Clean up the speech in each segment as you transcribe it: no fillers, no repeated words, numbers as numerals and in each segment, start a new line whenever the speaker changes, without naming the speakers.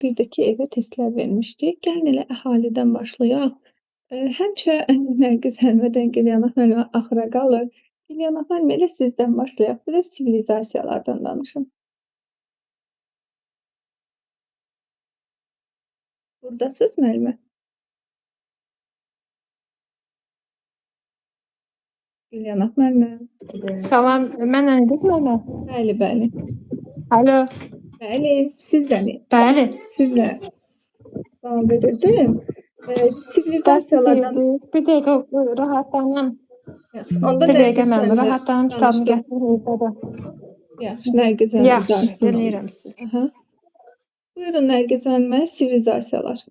Bir də ki, evə testlər vermişdik. Gəlin elə əhalidən başlayaq. Həmişə Nərgiz müəllimədən Gülyana müəllimə axıra qalır. Gülyana müəllimə, elə sizdən başlayaq. Bir də sivilizasiyalardan danışın. Buradasınız müəllimə? Gülyana müəllimə.
Salam, mənlə idiniz müəllimə?
Bəli, bəli.
Alo.
Bəli, sizlə.
Bəli.
Sizlə sual verirdim. Sivilizasiyalardan
Dərs bir dəqiqə rahatlanım.
Yaxşı, onda
Bir dəqiqə
Nərgiz
müəllimə,
müəllimə
rahatlanım, kitabımı
danışsın.
gətirim evdədir.
Yaxşı, Nərgiz müəllimə
Yaxşı,
danışsın.
dinləyirəm sizi.
Aha. Buyurun Nərgiz müəllimə, sivilizasiyalar.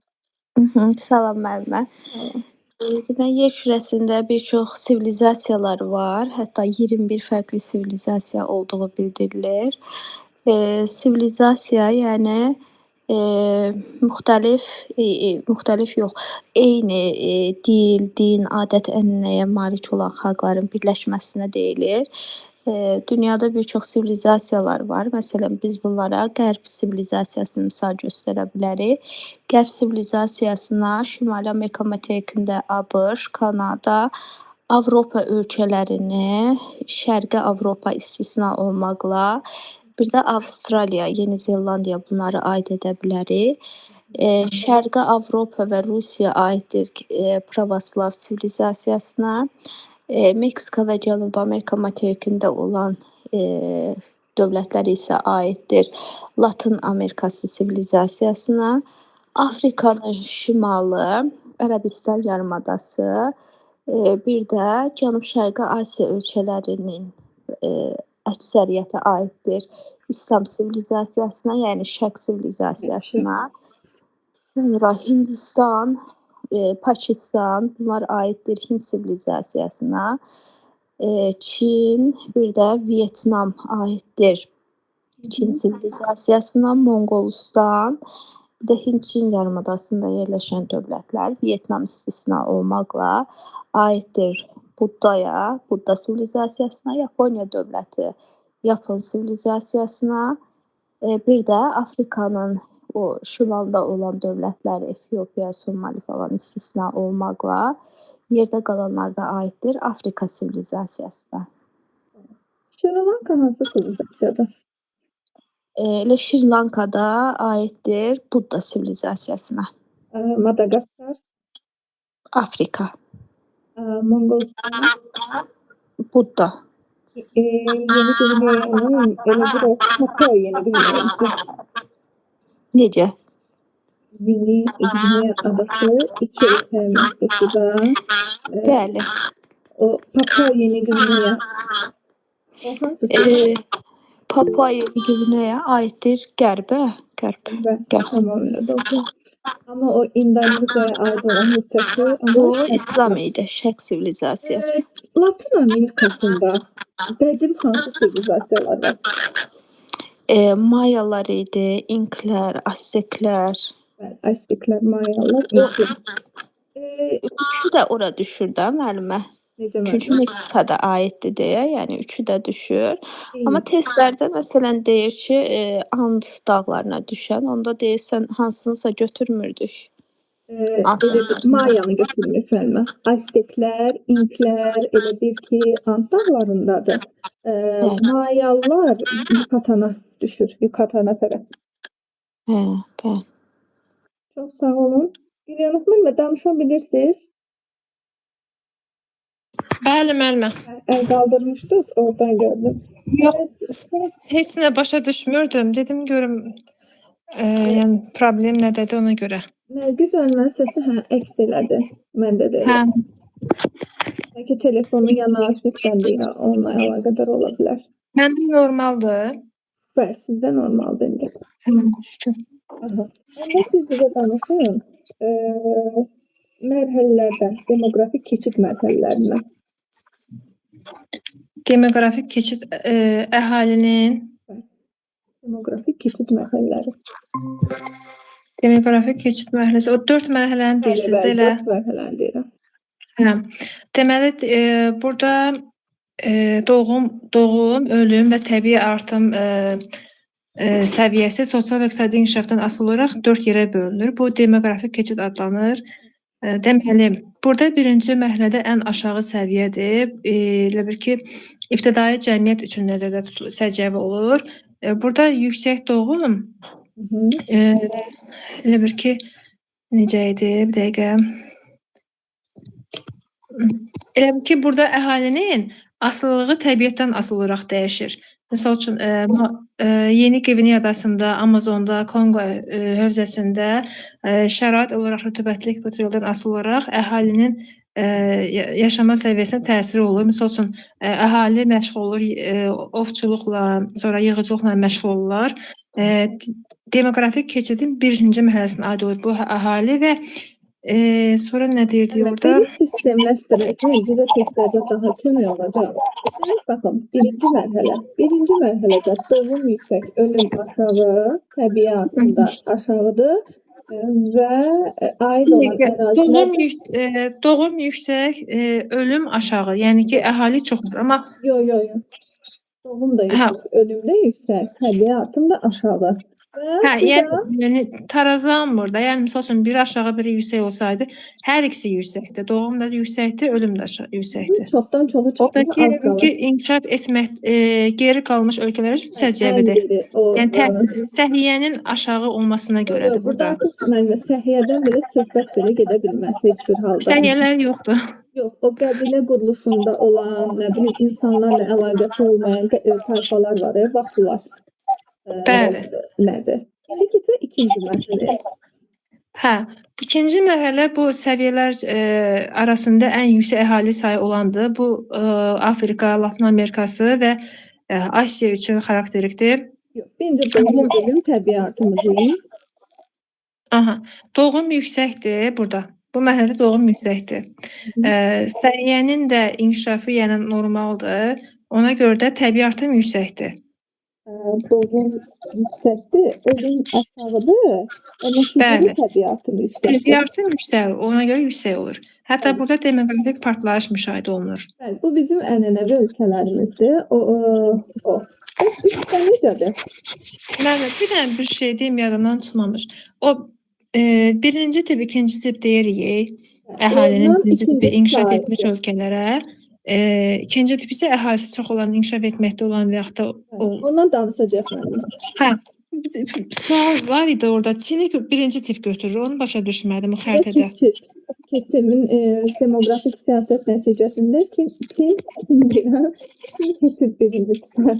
Salam müəllimə.
Salam.
Deməli, yer kürəsində bir çox sivilizasiyalar var. Hətta 21 fərqli sivilizasiya olduğu bildirilir. Sivilizasiya, yəni müxtəlif, müxtəlif yox, eyni dil, din, adət-ənənəyə malik olan xalqların birləşməsinə deyilir. Dünyada bir çox sivilizasiyalar var. Məsələn, biz bunlara Qərb sivilizasiyasını misal göstərə bilərik. Qərb sivilizasiyasına Şimali Amerika materikində ABŞ, Kanada, Avropa ölkələrini, Şərqi Avropa istisna olmaqla, bir də Avstraliya, Yeni Zelandiya bunları aid edə bilərik. Şərqi Avropa və Rusiya aiddir pravoslav sivilizasiyasına. Meksika və Cənubi Amerika materikində olan dövlətlər isə aiddir Latın Amerikası sivilizasiyasına. Afrikanın şimalı, Ərəbistan yarımadası, bir də Cənub-Şərqi Asiya ölkələrinin əksəriyyəti aiddir İslam sivilizasiyasına, yəni Şərq sivilizasiyasına. Sonra Hindistan, Pakistan, bunlar aiddir Hind sivilizasiyasına. Çin, bir də Vyetnam aiddir Çin sivilizasiyasına, Monqolistan, bir də Hind-Çin yarımadasında yerləşən dövlətlər, Vyetnam istisna olmaqla aiddir Buddaya, Budda sivilizasiyasına, Yaponiya dövləti Yapon sivilizasiyasına, bir də Afrikanın o şimalda olan dövlətlər, Efiopiya, Somali falan istisna olmaqla yerdə qalanlar da aiddir Afrika sivilizasiyasına.
Şri-Lanka hansı sivilizasiyadır?
Elə Şri-Lanka da aiddir Budda sivilizasiyasına.
Madagaskar?
Afrika.
Monqolistan?
Budda.
Yeni Qvineyanın elə bir o Papua Yeni Qvineya.
Necə?
Yeni Qvineya adası iki ölkə da.
Bəli.
O Papua Yeni Qvineya. O hansı?
Papua Yeni Qvineya aiddir Qərbə. Qərb.
Qərb. Tamamilə doğru. Amma o İndoneziyaya aid olan hissəsi
amma o İslam idi, Şərq sivilizasiyası.
Latın Amerikasında qədim hansı sivilizasiyalar var?
Mayalar idi, İnklər, Azteklər.
Bəli, Azteklər, Mayalar, İnklər.
Üçü də ora düşür də müəllimə.
Necə
Çünki Meksikada aiddir deyə, yəni üçü də düşür. Amma testlərdə məsələn deyir ki, And dağlarına düşən, onda deyirsən hansınısa götürmürdük.
Elə bir Mayanı götürmür müəllimə. Azteklər, İnklər elə bir ki, And dağlarındadır. Mayalılar Yukatana düşür, Yukatana tərəf.
Hə, bəli.
Çox sağ olun. Gülyana müəllimə danışa bilirsiniz?
Bəli, müəllimə.
Əl qaldırmışdınız, oradan gördüm.
Yox, siz heç nə başa düşmürdüm. Dedim görüm, yəni problem nədədir ona görə.
Nərgiz müəllimənin səsi hə əks elədi. Məndə də elə.
Hə.
Bəlkə telefonu yanaşlıqdan ya onunla əlaqədar ola bilər.
Məndə normaldır.
Bəli, sizdə normaldır indi.
Hə, şükür.
Aha. Onda siz bizə danışın. Mərhələlərdən, demoqrafik keçid mərhələlərindən.
Demoqrafik keçid əhalinin
demoqrafik keçid mərhələləri.
Demoqrafik keçid mərhələsi. O 4 mərhələni deyirsiniz də
Bəli,
elə?
4 mərhələni deyirəm.
Hə. Deməli, burada doğum, ölüm və təbii artım səviyyəsi sosial və iqtisadi inkişafdan asılı olaraq 4 yerə bölünür. Bu demoqrafik keçid adlanır. Deməli, burada birinci mərhələdə ən aşağı səviyyədir. Elə bil ki, ibtidai cəmiyyət üçün nəzərdə tutulur, səciyyəvi olur. Burada yüksək doğum, elə bil ki, necə idi? Bir dəqiqə. Elə bil ki, burada əhalinin asılılığı təbiətdən asılı olaraq dəyişir. Misal üçün, Yeni Qvineya adasında, Amazonda, Konqo hövzəsində şərait olaraq rütubətli ekvatorialdan asılı olaraq əhalinin yaşama səviyyəsinə təsiri olur. Misal üçün, əhali məşğul olur ovçuluqla, sonra yığıcılıqla məşğul olurlar. Demoqrafik keçidin birinci mərhələsinə aid olur bu əhali və sonra nə deyirdi orada?
Belə sistemləşdirək, bizə testlərdə daha kömək olacaq. Demək, baxın, birinci mərhələ. Birinci mərhələdə doğum yüksək, ölüm aşağı, təbii artım da aşağıdır və aid olan ərazilər
Doğum yüksək, ölüm aşağı. Yəni ki, əhali çoxdur, amma
Yo, yo, yo. Doğum da yüksək, ölüm də yüksək, təbii artım da aşağı. Və
Hə,
bu
yəni,
da
yəni tarazlanmır da. Yəni misal üçün biri aşağı, biri yüksək olsaydı, hər ikisi yüksəkdir. Doğum da yüksəkdir, ölüm də yüksəkdir.
Çoxdan çoxu çıxır,
Oradakı
az qalır.
ki, inkişaf etmək, geri qalmış ölkələr üçün səciyyəvidir.
Ən geri, o,
Yəni səhiyyənin aşağı olmasına görədir
Yox, burada
burada.
artıq müəllimə səhiyyədən belə söhbət belə gedə bilməz heç bir halda.
Səhiyyələr yoxdur.
Yox, o qəbilə quruluşunda olan, nə bilim, insanlarla əlaqəsi olmayan tayfalar var, bax bunlar.
Bəli.
Nədir? İndi keçək ikinci mərhələyə.
Hə, ikinci mərhələ bu səviyyələr arasında ən yüksək əhali sayı olandır. Bu Afrika, Latın Amerikası və Asiya üçün xarakterikdir.
Yox, birinci doğum, ölüm, təbii artımı deyim.
Aha, doğum yüksəkdir burada. Bu mərhələdə doğum yüksəkdir. Səhiyyənin də inkişafı yəni normaldır. Ona görə də təbii artım yüksəkdir.
Doğum yüksəkdir, ölüm aşağıdır. Nəticədə təbii artım yüksəkdir.
Təbii artım yüksəlir, ona görə yüksək olur. Hətta burada demoqrafik partlayış müşahidə olunur.
Bəli, bu bizim ənənəvi ölkələrimizdir. O. Bəs üçdə necədir?
Mənim bir dənə bir şey deyim, yadımdan çıxmamış. O birinci tip, ikinci tip deyirik. Əhalinin
Ondan
birinci tipi
ikinci
inkişaf
sahibdir.
etmiş ölkələrə, ikinci tip isə əhalisi çox olan, inkişaf etməkdə olan və yaxud da
Ondan danışacaq mənim.
Hə, sual var idi orada. Çini birinci tip götürür. Onu başa düşmədim o xəritədə.
Keçid. Keçimin demoqrafik siyasət nəticəsində Çin, deyirəm, Çin keçid birinci tipə.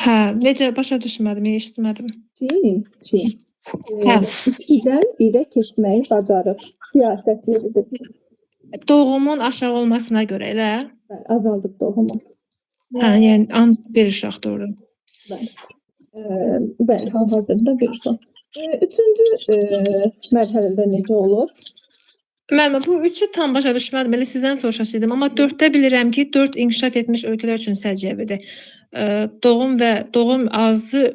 Hə, necə başa düşmədim, eşitmədim.
Çin. 2-dən 1-ə keçməyi bacarıb. Siyasət yeridir.
Doğumun aşağı olmasına görə elə?
Bəli, azaldıb doğumu.
Hə, yəni ancaq bir uşaq doğru.
Bəli. Bəli, hal-hazırda bir uşaq. Üçüncü mərhələdə necə olur?
Müəllimə, bu üçü tam başa düşmədim. Elə sizdən soruşasıydım. Amma 4-də bilirəm ki, 4 inkişaf etmiş ölkələr üçün səciyyəvidir. Doğum və doğum azdır,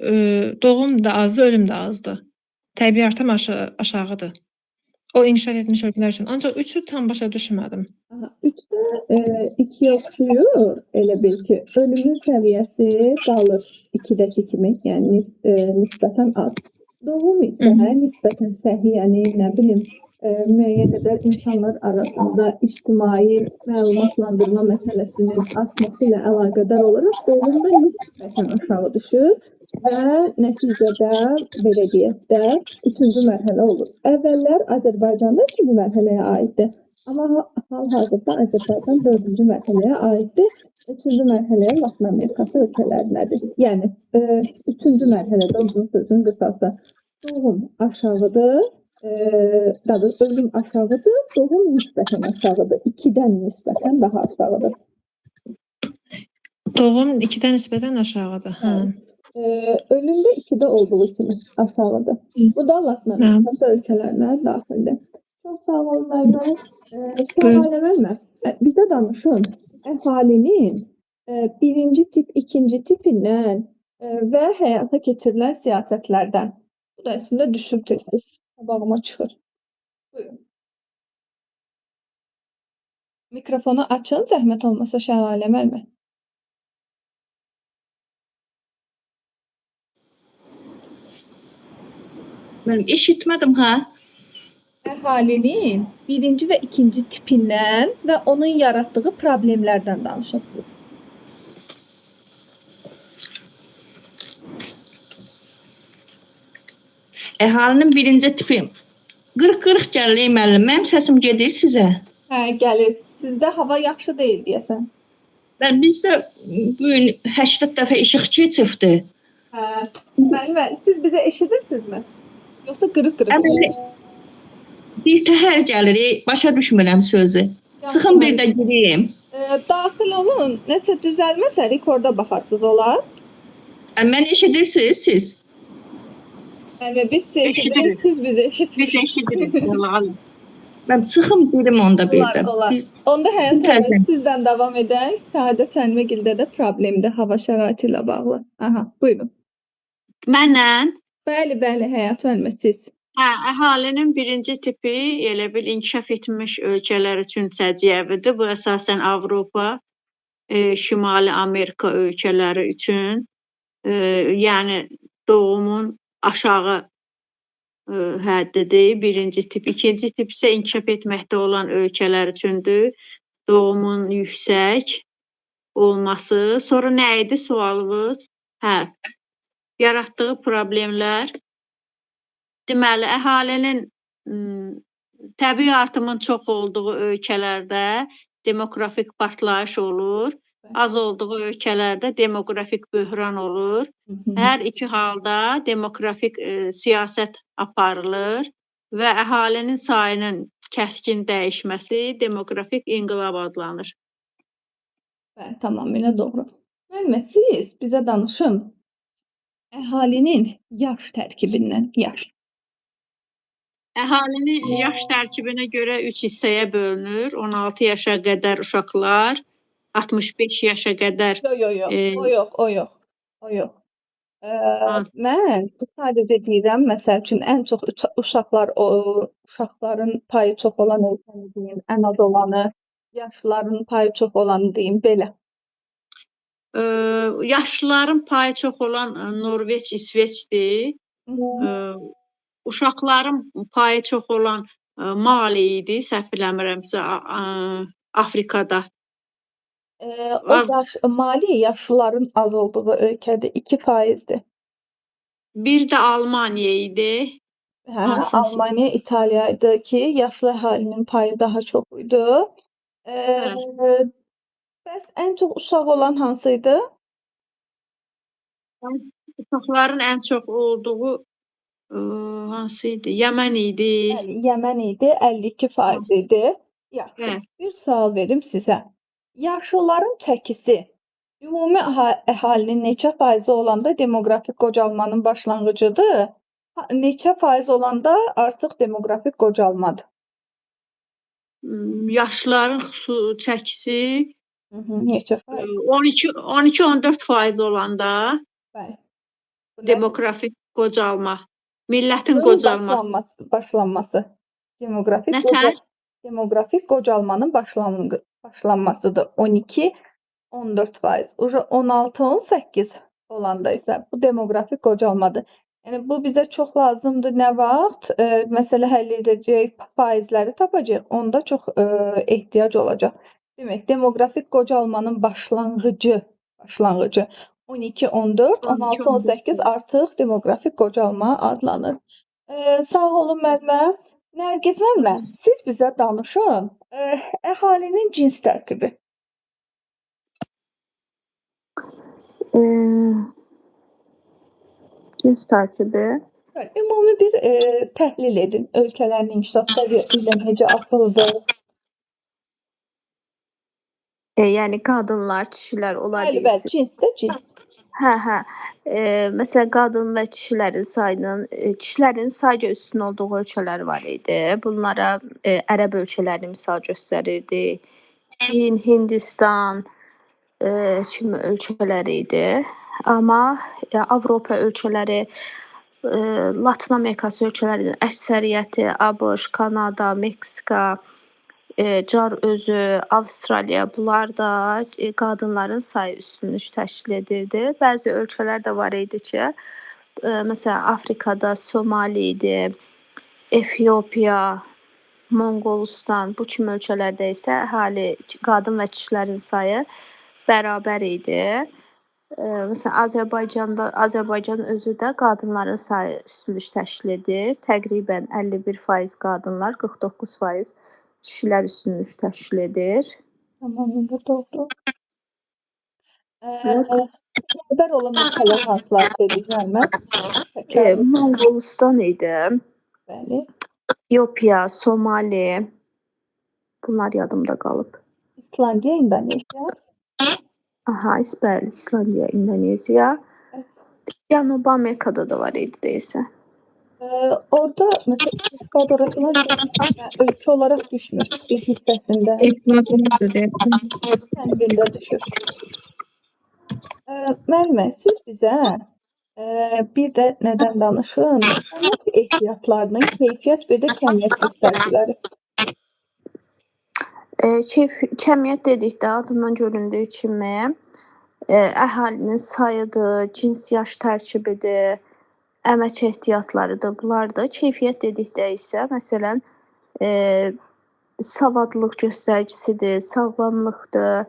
doğum da azdır, ölüm də azdır. Təbii artım aşağıdır. O inkişaf etmiş ölkələr üçün. Ancaq üçü tam başa düşmədim.
Aha, 3-də 2-yə oxşuyur. Elə bil ki, ölümün səviyyəsi qalır 2-dəki kimi, yəni nisbətən az. Doğum isə nisbətən səhiyyəni, nə bilim, müəyyən qədər insanlar arasında ictimai məlumatlandırma məsələsinin artması ilə əlaqədar olaraq doğum da nisbətən aşağı düşür və nəticədə belə deyək də üçüncü mərhələ olur. Əvvəllər Azərbaycanda ikinci mərhələyə aiddir. Amma hal-hazırda Azərbaycan dördüncü mərhələyə aiddir. Üçüncü mərhələyə Latın Amerikası ölkələrindədir. Yəni, üçüncü mərhələdə uzun sözün qısası. Doğum aşağıdır, daha doğrusu ölüm aşağıdır, doğum nisbətən aşağıdır. 2-dən nisbətən daha aşağıdır.
Doğum 2-dən nisbətən aşağıdır. Hə.
Ölüm də 2-də olduğu kimi aşağıdır. Bu da Latın Amerikası ölkələrinə daxildir. Çox sağ olun müəllimə.
Buyurun.
Şəlalə müəllimə, bizə danışın. Əhalinin birinci tip, ikinci tipindən və həyata keçirilən siyasətlərdən. Bu da əslində düşür tez-tez. Qabağıma çıxır. Buyurun. Mikrofonu açın, zəhmət olmasa Şəlalə müəllimə.
Mən eşitmədim ha.
Əhalinin birinci və ikinci tipindən və onun yaratdığı problemlərdən danışın.
Əhalinin birinci tipi qırıq-qırıq gəlir müəllim. Mənim səsim gedir sizə.
Hə, gəlir. Sizdə hava yaxşı deyil deyəsən.
Mən bizdə bu gün 80 dəfə işıq keçibdi.
Hə, müəllimə, siz bizə eşidirsinizmi? Yoxsa qırıq-qırıq?
Əməli bir təhər gəlir, başa düşmürəm sözü. Çıxın bir də gireyim.
Daxil olun. Nəsə düzəlməsə rekorda baxarsınız, olar?
Mən eşidirsiniz siz?
Müəllimə, biz sizi eşidirik,
Eşidirik.
siz bizi
Biz
eşitmirsiniz.
eşidirik. Olar.
Mən çıxım girim onda bir
Olar,
də.
olar.
Bir,
Onda Həyat
bir
müəllimə
təzə.
sizdən davam edək. Səadət müəllimə də problemdir hava şəraiti ilə bağlı. Aha, buyurun.
Mənən?
Bəli, bəli, Həyat müəllimə siz.
Hə, əhalinin birinci tipi elə bil inkişaf etmiş ölkələr üçün səciyyəvidir. Bu əsasən Avropa, Şimali Amerika ölkələri üçün, yəni doğumun aşağı həddidir birinci tip. İkinci tip isə inkişaf etməkdə olan ölkələr üçündür. Doğumun yüksək olması. Sonra nə idi sualınız? Hə, yaratdığı problemlər. Deməli, əhalinin təbii artımın çox olduğu ölkələrdə demoqrafik partlayış olur. Az olduğu ölkələrdə demoqrafik böhran olur. Hər iki halda demoqrafik siyasət aparılır və əhalinin sayının kəskin dəyişməsi demoqrafik inqilab adlanır.
Bəli, tamamilə doğru. Müəllimə, siz bizə danışın. Əhalinin yaş tərkibindən, yaş.
Əhalinin yaş tərkibinə görə 3 hissəyə bölünür. 16 yaşa qədər uşaqlar, 65 yaşa qədər
Yox, yox, yox. O yox, o yox. O yox. Mən sadəcə deyirəm, məsəl üçün ən çox uşaqlar, o uşaqların payı çox olan ölkəni deyim, ən az olanı, yaşlıların payı çox olanı deyim, belə.
Yaşlıların payı çox olan Norveç, İsveçdir. Uşaqların payı çox olan Mali idi, səhv eləmirəmsə, Afrikada.
O yaş, Mali yaşlıların az olduğu ölkədir, 2%-dir.
Bir də Almaniya idi.
Hə, Almaniya, İtaliya idi ki, yaşlı əhalinin payı daha çox idi. Bəs ən çox uşaq olan hansı idi?
Uşaqların ən çox olduğu hansı idi? Yəmən idi.
Bəli, Yəmən idi, 52% idi. Yaxşı, bir sual verim sizə. Yaşlıların çəkisi ümumi əhalinin neçə faizi olanda demoqrafik qocalmanın başlanğıcıdır? Neçə faiz olanda artıq demoqrafik qocalmadır?
Yaşlıların çəkisi
Neçə faiz?
12-14% olanda
Bəli.
Demoqrafik qocalma, millətin qocalması.
Başlanması. Demoqrafik
Nətər?
Demoqrafik qocalmanın başlanmasıdır. 12-14%. Uca 16-18 olanda isə bu demoqrafik qocalmadır. Yəni bu bizə çox lazımdır. Nə vaxt məsələ həll edəcək, faizləri tapacağıq, onda çox ehtiyac olacaq. Demək, demoqrafik qocalmanın başlanğıcı 12-14, 16-18 artıq demoqrafik qocalma adlanır. Sağ olun müəllimə. Nərgiz müəllimə, siz bizə danışın. Əhalinin cins tərkibi.
Cins tərkibi.
Bəli, ümumi bir təhlil edin. Ölkələrin inkişaf səviyyəsi ilə necə asılıdır?
Yəni qadınlar, kişilər olar
Bəli, bəli,
deyirsiniz.
cins də cins.
Hə, hə. Məsələn, qadın və kişilərin sayının, kişilərin sayca üstün olduğu ölkələr var idi. Bunlara ərəb ölkələrini misal göstərirdi. Çin, Hindistan kimi ölkələr idi. Amma Avropa ölkələri, Latın Amerikası ölkələrinin əksəriyyəti, ABŞ, Kanada, Meksika, Car özü, Avstraliya, bunlar da qadınların sayı üstünlük təşkil edirdi. Bəzi ölkələr də var idi ki, Məsələn, Afrikada Somali idi, Efiopiya, Monqolistan, bu kimi ölkələrdə isə əhali, qadın və kişilərin sayı bərabər idi. Məsələn, Azərbaycanda, Azərbaycan özü də qadınların sayı üstünlük təşkil edir. Təqribən 51% qadınlar, 49% kişilər üstünlük təşkil edir.
Tamamilə doğru. Bərabər olan ölkələr hansılar dedik müəllimə? Təkrar
Monqolistan idi.
Bəli.
Efiopiya, Somali. Bunlar yadımda qalıb.
İslandiya, İndoneziya.
Aha, bəli, İslandiya, İndoneziya. Cənubi Amerikada da var idi deyəsən.
Orada məsələn Ekvadora filan ölkə olaraq düşmür bir hissəsində.
Ekvadordur deyəsən.
Kəndində düşür. Müəllimə, siz bizə bir də nədən danışın? Əmək ehtiyatlarının keyfiyyət bir də kəmiyyət göstəriciləri.
Kəmiyyət dedikdə adından göründüyü kimi əhalinin sayıdır, cins yaş tərkibidir, əmək ehtiyatlarıdır, bunlardır. Keyfiyyət dedikdə isə məsələn savadlılıq göstəricisidir, sağlamlıqdır,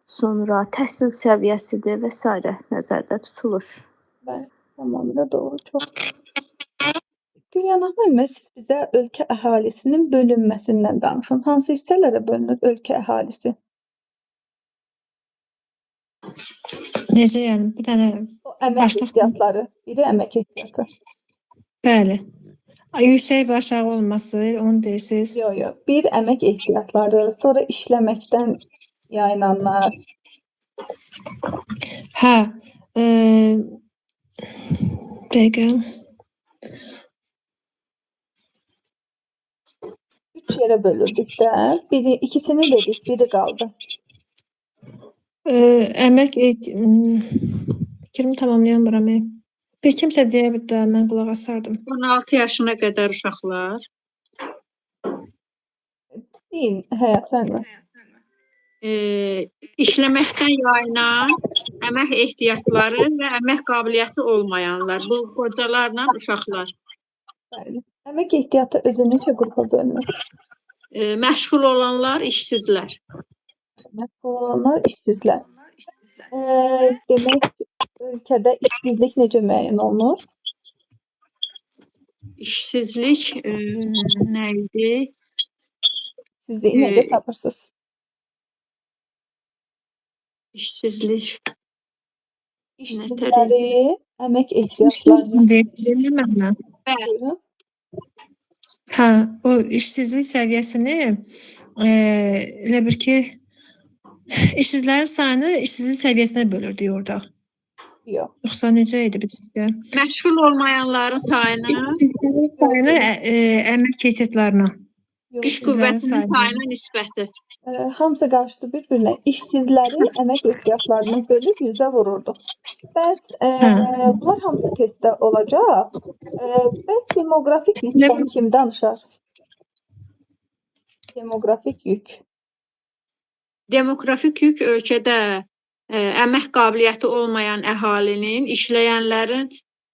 sonra təhsil səviyyəsidir və sairə nəzərdə tutulur.
Bəli, tamamilə doğru, çox. Gülyana müəllimə, siz bizə ölkə əhalisinin bölünməsindən danışın. Hansı hissələrə bölünür ölkə əhalisi?
Necə yəni? Bir dənə
O əmək
başlıq
ehtiyatları, biri əmək ehtiyatı.
Bəli. Yüksək və aşağı olması, onu deyirsiniz.
Yox, yox. Bir əmək ehtiyatları, sonra işləməkdən yayınanlar.
Hə, dəqiqə.
3 yerə bölürdük də. Biri, ikisini dedik, biri qaldı.
Əmək fikrimi tamamlayamıram. Bir kimsə deyə bir də mən qulaq asardım.
16 yaşına qədər uşaqlar.
Deyin, Həyat müəllimə.
İşləməkdən yayınan əmək ehtiyatları və əmək qabiliyyəti olmayanlar. Bu qocalarla uşaqlar.
Bəli. Əmək ehtiyatı özü neçə qrupa bölünür?
Məşğul olanlar, işsizlər.
Məşğul olanlar, işsizlər. Demək, ölkədə işsizlik necə müəyyən olunur?
İşsizlik nə idi?
İşsizliyi necə tapırsınız?
İşsizlik.
İşsizləri əmək ehtiyatlarını
Deyirəm mən.
Buyurun.
Hə, o işsizlik səviyyəsini elə bir ki, işsizlərin sayını işsizlik səviyyəsinə bölürdük orada.
Yox.
Yoxsa necə idi bir dəqiqə?
Məşğul olmayanların sayını,
İşsizlərin sayını əmək ehtiyatlarına.
Yox.
İş
İşsizlərin
qüvvəsinin
sayını.
sayına nisbəti.
Hamısı qarışdı bir-birinə. İşsizləri əmək ehtiyatlarına bölüb 100-ə vururduq. Bəs bunlar hamısı testdə olacaq. Bəs demoqrafik yükdən kim danışar? Demoqrafik yük.
Demoqrafik yük ölkədə əmək qabiliyyəti olmayan əhalinin, işləyənlərin,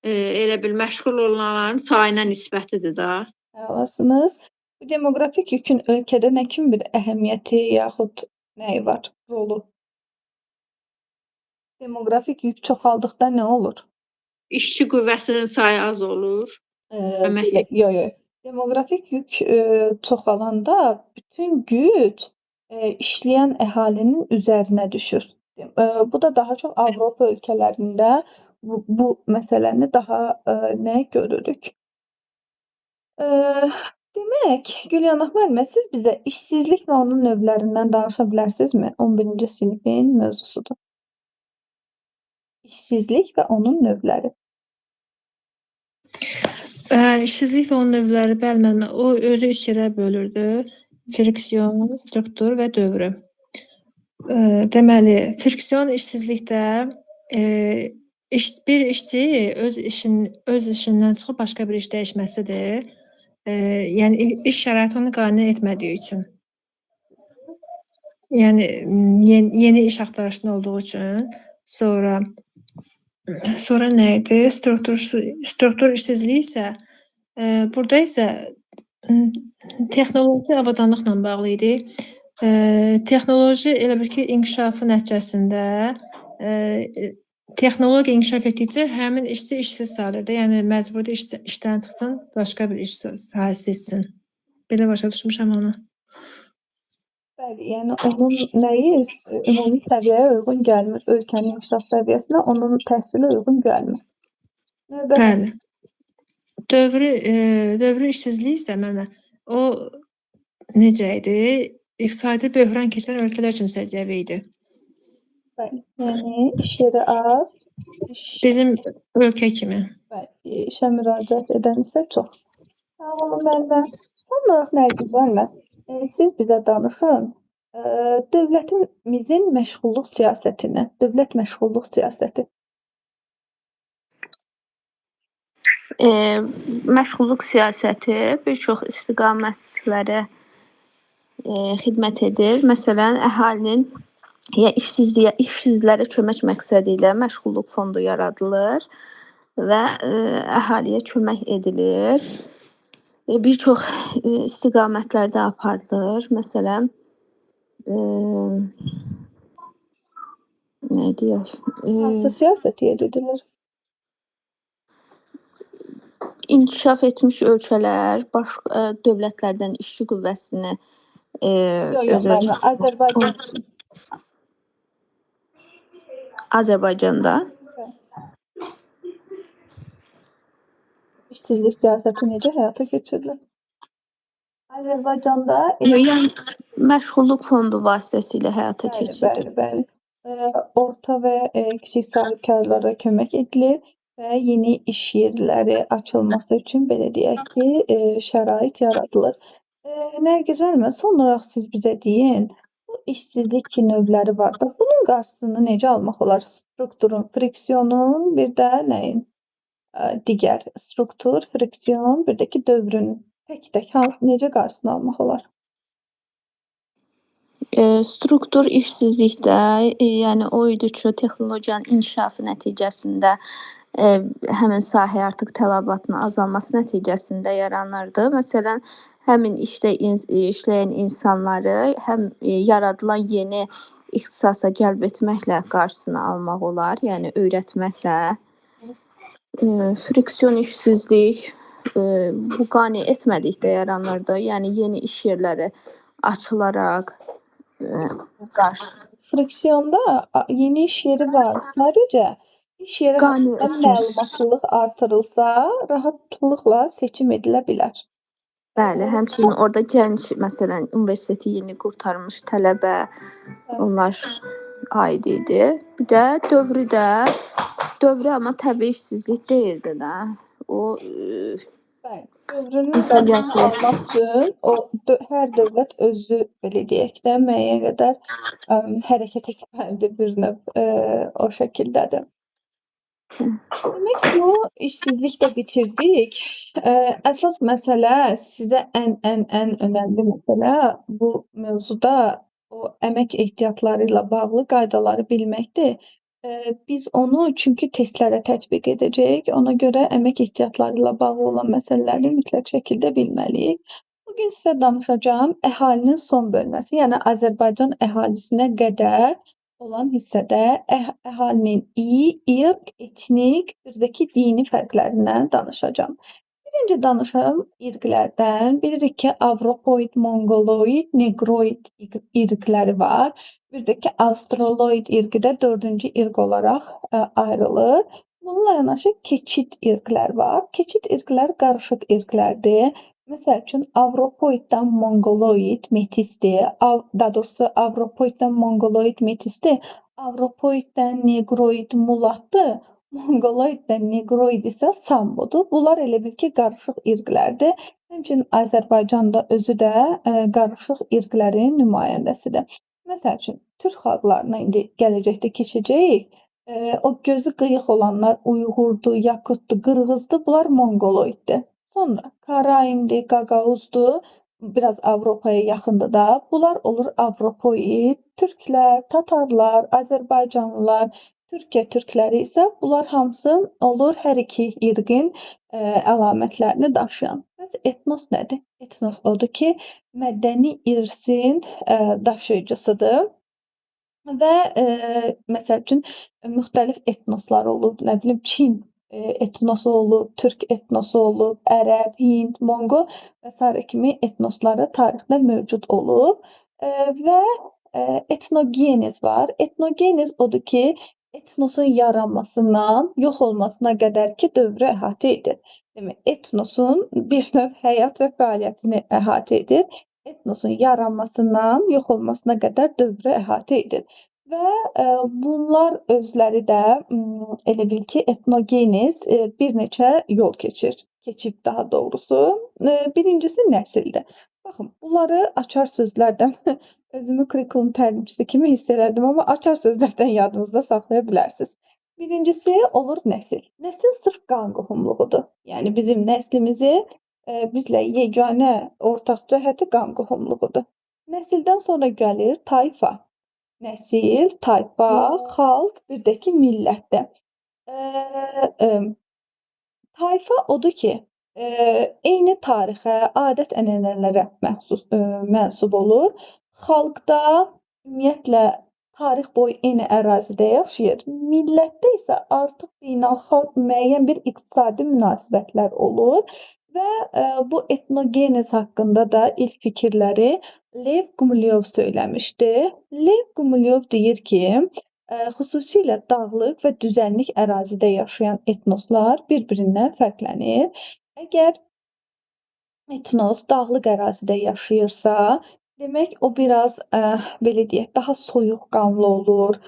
elə bil məşğul olanların sayına nisbətidir da.
Əlasınız. Bu demoqrafik yükün ölkədə nə kimi bir əhəmiyyəti yaxud nəyi var, rolu? Demoqrafik yük çoxaldıqda nə olur?
İşçi qüvvəsinin sayı az olur. Əmək
Yox, yox. Demoqrafik yük çoxalanda bütün güc işləyən əhalinin üzərinə düşür. Bu da daha çox Avropa ölkələrində bu məsələni daha nə görürük? Demək, Gülyana müəllimə, siz bizə işsizlik və onun növlərindən danışa bilərsinizmi? 11-ci sinifin mövzusudur. İşsizlik və onun növləri.
İşsizlik və onun növləri, bəli müəllimə, o özü üç yerə bölürdü. Friksion, struktur və dövrü. Deməli, friksion işsizlikdə bir işçi öz işindən çıxıb başqa bir iş dəyişməsidir. Yəni iş şəraiti onu qane etmədiyi üçün. Yəni yeni iş axtarışında olduğu üçün. Sonra Sonra nə idi? Struktur işsizliyi isə burada isə texnoloji avadanlıqla bağlı idi. Texnoloji elə bil ki, inkişafı nəticəsində texnologiya inkişaf etdikcə həmin işçi işsiz sayılırdı. Yəni məcburdur işdən çıxsın, başqa bir iş sahəsi seçsin. Belə başa düşmüşəm onu.
Bəli, yəni onun nəyi ümumi səviyyəyə uyğun gəlmir. Ölkənin inkişaf səviyyəsinə onun təhsili uyğun gəlmir. Növbəti
Bəli. Dövrü işsizlik isə mənə o necə idi? İqtisadi böhran keçirən ölkələr üçün səciyyəvi idi.
Bəli, yəni iş yeri az, iş
Bizim ölkə kimi.
Bəli, işə müraciət edən isə çox. Sağ olun müəllimə. Son olaraq Nərgiz müəllimə, siz bizə danışın. Dövlətimizin məşğulluq siyasətinə, dövlət məşğulluq siyasəti.
Məşğulluq siyasəti bir çox istiqamətlərə xidmət edir. Məsələn, əhalinin ya işsizliyə, işsizlərə kömək məqsədi ilə məşğulluq fondu yaradılır və əhaliyə kömək edilir. Bir çox istiqamətlərdə aparılır. Məsələn, nə deyək?
Hansı siyasət yeridilir?
İnkişaf etmiş ölkələr başqa dövlətlərdən işçi qüvvəsini
Yox, yox,
öz
müəllimə,
ölkəsinə
Azərbaycan üçün.
Azərbaycanda
Bəli. İşsizlik siyasəti necə həyata keçirilir? Azərbaycanda elə
Yəni məşğulluq fondu vasitəsilə həyata
Bəli,
keçirilir.
bəli, bəli. Orta və kiçik sahibkarlara kömək edilir və yeni iş yerləri açılması üçün belə deyək ki, şərait yaradılır. Nərgiz müəllimə, son olaraq siz bizə deyin, bu işsizlik ki növləri var da, bunun qarşısını necə almaq olar? Strukturun, friksiyonun, bir də nəyin? Digər struktur, friksion, bir də ki dövrün tək-tək necə qarşısını almaq olar?
Struktur işsizlikdə, yəni o idi ki, texnologiyanın inkişafı nəticəsində həmin sahəyə artıq tələbatın azalması nəticəsində yaranırdı. Məsələn, həmin işdə işləyən insanları həm yaradılan yeni ixtisasa cəlb etməklə qarşısını almaq olar, yəni öyrətməklə. Friksion işsizlik bu qane etmədikdə yaranırdı. Yəni yeni iş yerləri açılaraq qarşı
Friksionda yeni iş yeri var. Sadəcə iş yeri
Qane
haqqında
etmir.
məlumatlılıq artırılsa, rahatlıqla seçim edilə bilər.
Bəli, həmçinin orada gənc, məsələn, universiteti yeni qurtarmış tələbə, onlar aid idi. Bir də dövrü də, dövrü amma təbii işsizlik deyildi də. O
Bəli, dövrünün qarşısını almaq üçün o hər dövlət özü belə deyək də müəyyən qədər hərəkət etməlidir bir növ, o şəkildədir. Demək bu işsizlik də bitirdik. Əsas məsələ sizə ən önəmli məsələ bu mövzuda o əmək ehtiyatları ilə bağlı qaydaları bilməkdir. Biz onu çünki testlərə tətbiq edəcəyik. Ona görə əmək ehtiyatları ilə bağlı olan məsələləri mütləq şəkildə bilməliyik. Bugün sizə danışacağım əhalinin son bölməsi, yəni Azərbaycan əhalisinə qədər olan hissədə əhalinin irq, etnik, bir də ki dini fərqlərindən danışacağam. Birinci danışalım irqlərdən. Bilirik ki, Avropoid, Mongoloid, Negroid irqləri var. Bir də ki, Avstraloid irqi də dördüncü irq olaraq ayrılır. Bununla yanaşı keçid irqlər var. Keçid irqlər qarışıq irqlərdir. Məsəl üçün, Avropoiddən Mongoloid metisdir. Daha doğrusu, Avropoiddən Mongoloid metisdir. Avropoiddən Negroid mulatdır. Mongoloiddən Negroid isə sambodur. Bunlar elə bil ki, qarışıq irqlərdir. Həmçinin Azərbaycanda özü də qarışıq irqlərin nümayəndəsidir. Məsəl üçün, türk xalqlarına indi gələcəkdə keçəcəyik. O gözü qıyıq olanlar Uyğurdur, Yakutdur, Qırğızdır, bunlar Mongoloiddir. Sonra Karaimdir, Qaqauzdur, biraz Avropaya yaxındır da. Bunlar olur Avropoid, türklər, tatarlar, Azərbaycanlılar, Türkiyə türkləri isə bunlar hamısı olur hər iki irqin əlamətlərini daşıyan. Bəs etnos nədir? Etnos odur ki, mədəni irsin daşıyıcısıdır. Və məsəl üçün müxtəlif etnoslar olub, nə bilim Çin etnosu olub, türk etnosu olub, ərəb, Hind, Monqol və sairə kimi etnosları tarixdə mövcud olub. Və etnogenez var. Etnogenez odur ki, etnosun yaranmasından yox olmasına qədər ki dövrü əhatə edir. Demək, etnosun bir növ həyat və fəaliyyətini əhatə edir. Etnosun yaranmasından yox olmasına qədər dövrü əhatə edir. Və bunlar özləri də elə bil ki, etnogenez bir neçə yol keçir. Keçib daha doğrusu. Birincisi nəsildir. Baxın, bunları açar sözlərdən özümü kurikulum təlimçisi kimi hiss elədim, amma açar sözlərdən yadınızda saxlaya bilərsiniz. Birincisi olur nəsil. Nəsil sırf qan qohumluğudur. Yəni bizim nəslimizi bizlə yeganə ortaq cəhəti qan qohumluğudur. Nəsildən sonra gəlir tayfa. Nəsil, tayfa, xalq, bir də ki millətdir. Tayfa odur ki, eyni tarixə, adət-ənənələrə məxsus mənsub olur. Xalqda ümumiyyətlə tarix boyu eyni ərazidə yaşayır. Millətdə isə artıq beynəlxalq müəyyən bir iqtisadi münasibətlər olur və bu etnogenez haqqında da ilk fikirləri Lev Qumilyov söyləmişdi. Lev Qumilyov deyir ki, xüsusilə dağlıq və düzənlik ərazidə yaşayan etnoslar bir-birindən fərqlənir. Əgər etnos dağlıq ərazidə yaşayırsa, demək o biraz belə deyək, daha soyuqqanlı olur,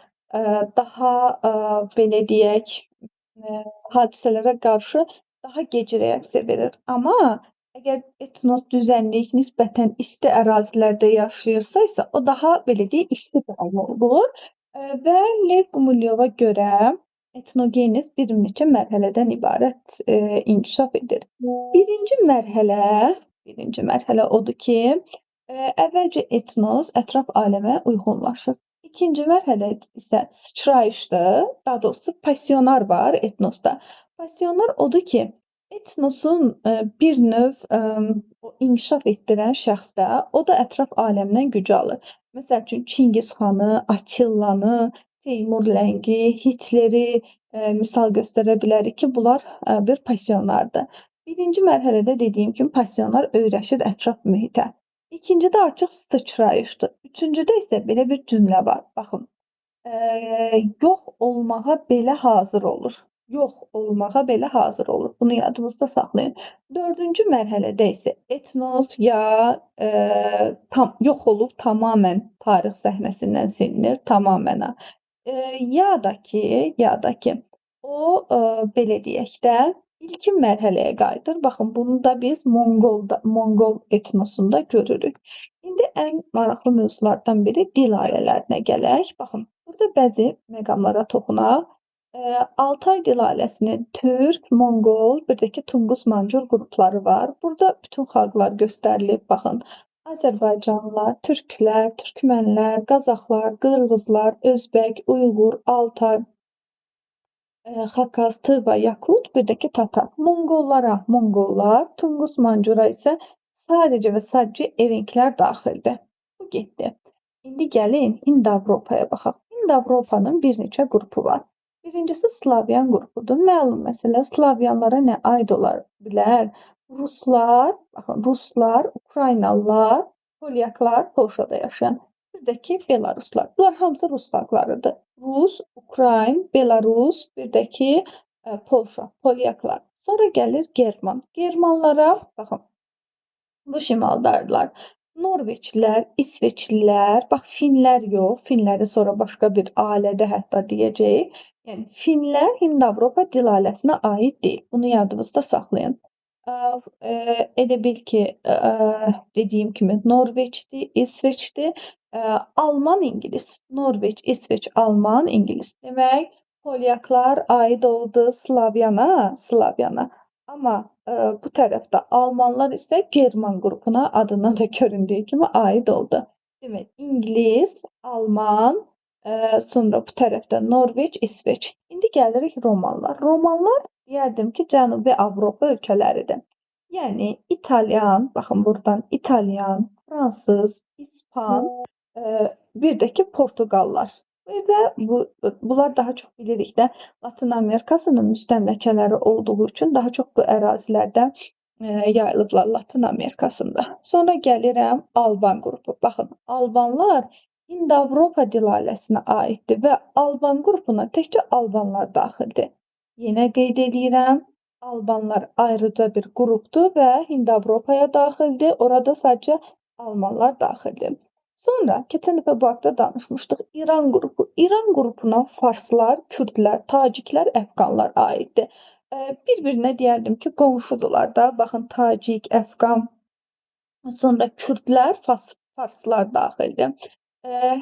daha belə deyək, hadisələrə qarşı daha gec reaksiya verir. Amma əgər etnos düzənlik, nisbətən isti ərazilərdə yaşayırsa isə o daha belə deyək, isti qanlı olur. Və Lev Qumilyova görə etnogenez bir neçə mərhələdən ibarət inkişaf edir. Birinci mərhələ odur ki, əvvəlcə etnos ətraf aləmə uyğunlaşır. İkinci mərhələ isə sıçrayışdır. Daha doğrusu passionar var etnosda. Passionar odur ki, etnosun bir növ o inkişaf etdirən şəxsdə, o da ətraf aləmdən güc alır. Məsəl üçün Çingiz xanı, Attillanı, Teymur Ləngi, Hitleri misal göstərə bilərik ki, bunlar bir passionardır. Birinci mərhələdə dediyim kimi passionar öyrəşir ətraf mühitə. İkincidə artıq sıçrayışdır. Üçüncüdə isə belə bir cümlə var. Baxın, yox olmağa belə hazır olur. Yox olmağa belə hazır olur. Bunu yadınızda saxlayın. Dördüncü mərhələdə isə etnos ya tam yox olub, tamamilə tarix səhnəsindən silinir, tamamilə. Ya da ki o belə deyək də ilkin mərhələyə qayıdır. Baxın, bunu da biz Monqol etnosunda görürük. İndi ən maraqlı mövzulardan biri dil ailələrinə gələk. Baxın, burada bəzi məqamlara toxunaq. Altay dil ailəsinin türk, Monqol, bir də ki Tunqus Mancur qrupları var. Burada bütün xalqlar göstərilib. Baxın, Azərbaycanlılar, türklər, türkmənlər, qazaxlar, qırğızlar, özbək, Uyğur, Altay, Xakas, Tıva, Yakut, bir də ki Tatar. Monqollara Monqollar, Tunqus Mancura isə sadəcə və sadəcə Evenklər daxildir. Bu getdi. İndi gəlin Hind-Avropaya baxaq. Hind-Avropanın bir neçə qrupu var. Birincisi Slavyan qrupudur. Məlum məsələ, Slavyanlara nə aid ola bilər? Ruslar, baxın, Ruslar, Ukraynalılar, Polyaklar, Polşada yaşayan. Bir də ki Belaruslar. Bunlar hamısı rus xalqlarıdır. Rus, Ukrayn, Belarus, bir də ki Polşa, Polyaklar. Sonra gəlir German. Germanlara baxın, bu şimaldadırlar. Norveçlilər, İsveçlilər, bax Finlər yox, Finləri sonra başqa bir ailədə hətta deyəcəyik. Yəni Finlər Hind-Avropa dil ailəsinə aid deyil. Bunu yadınızda saxlayın. Elə bil ki, dediyim kimi Norveçdir, İsveçdir, Alman, İngilis. Norveç, İsveç, Alman, İngilis. Demək, Polyaklar aid oldu Slavyana. Amma bu tərəfdə Almanlar isə German qrupuna adından da göründüyü kimi aid oldu. Demək, İngilis, Alman, Sonra bu tərəfdə Norveç, İsveç. İndi gəlirik romanlar. Romanlar deyərdim ki, Cənubi Avropa ölkələridir. Yəni İtalyan, baxın buradan İtalyan, fransız, ispan, bir də ki Portuqallar. Bir də bunlar daha çox bilirik də Latın Amerikasının müstəmləkələri olduğu üçün daha çox bu ərazilərdə yayılıblar Latın Amerikasında. Sonra gəlirəm Alban qrupu. Baxın, Albanlar Hind-Avropa dil ailəsinə aiddir və Alban qrupuna təkcə Albanlar daxildir. Yenə qeyd eləyirəm, Albanlar ayrıca bir qrupdur və Hind-Avropaya daxildir. Orada sadəcə Almanlar daxildir. Sonra keçən dəfə bu haqda danışmışdıq. İran qrupu. İran qrupuna farslar, kürdlər, taciklər, əfqanlar aiddir. Bir-birinə deyərdim ki, qonşudular da. Baxın, tacik, əfqan, sonra kürdlər, farslar daxildir.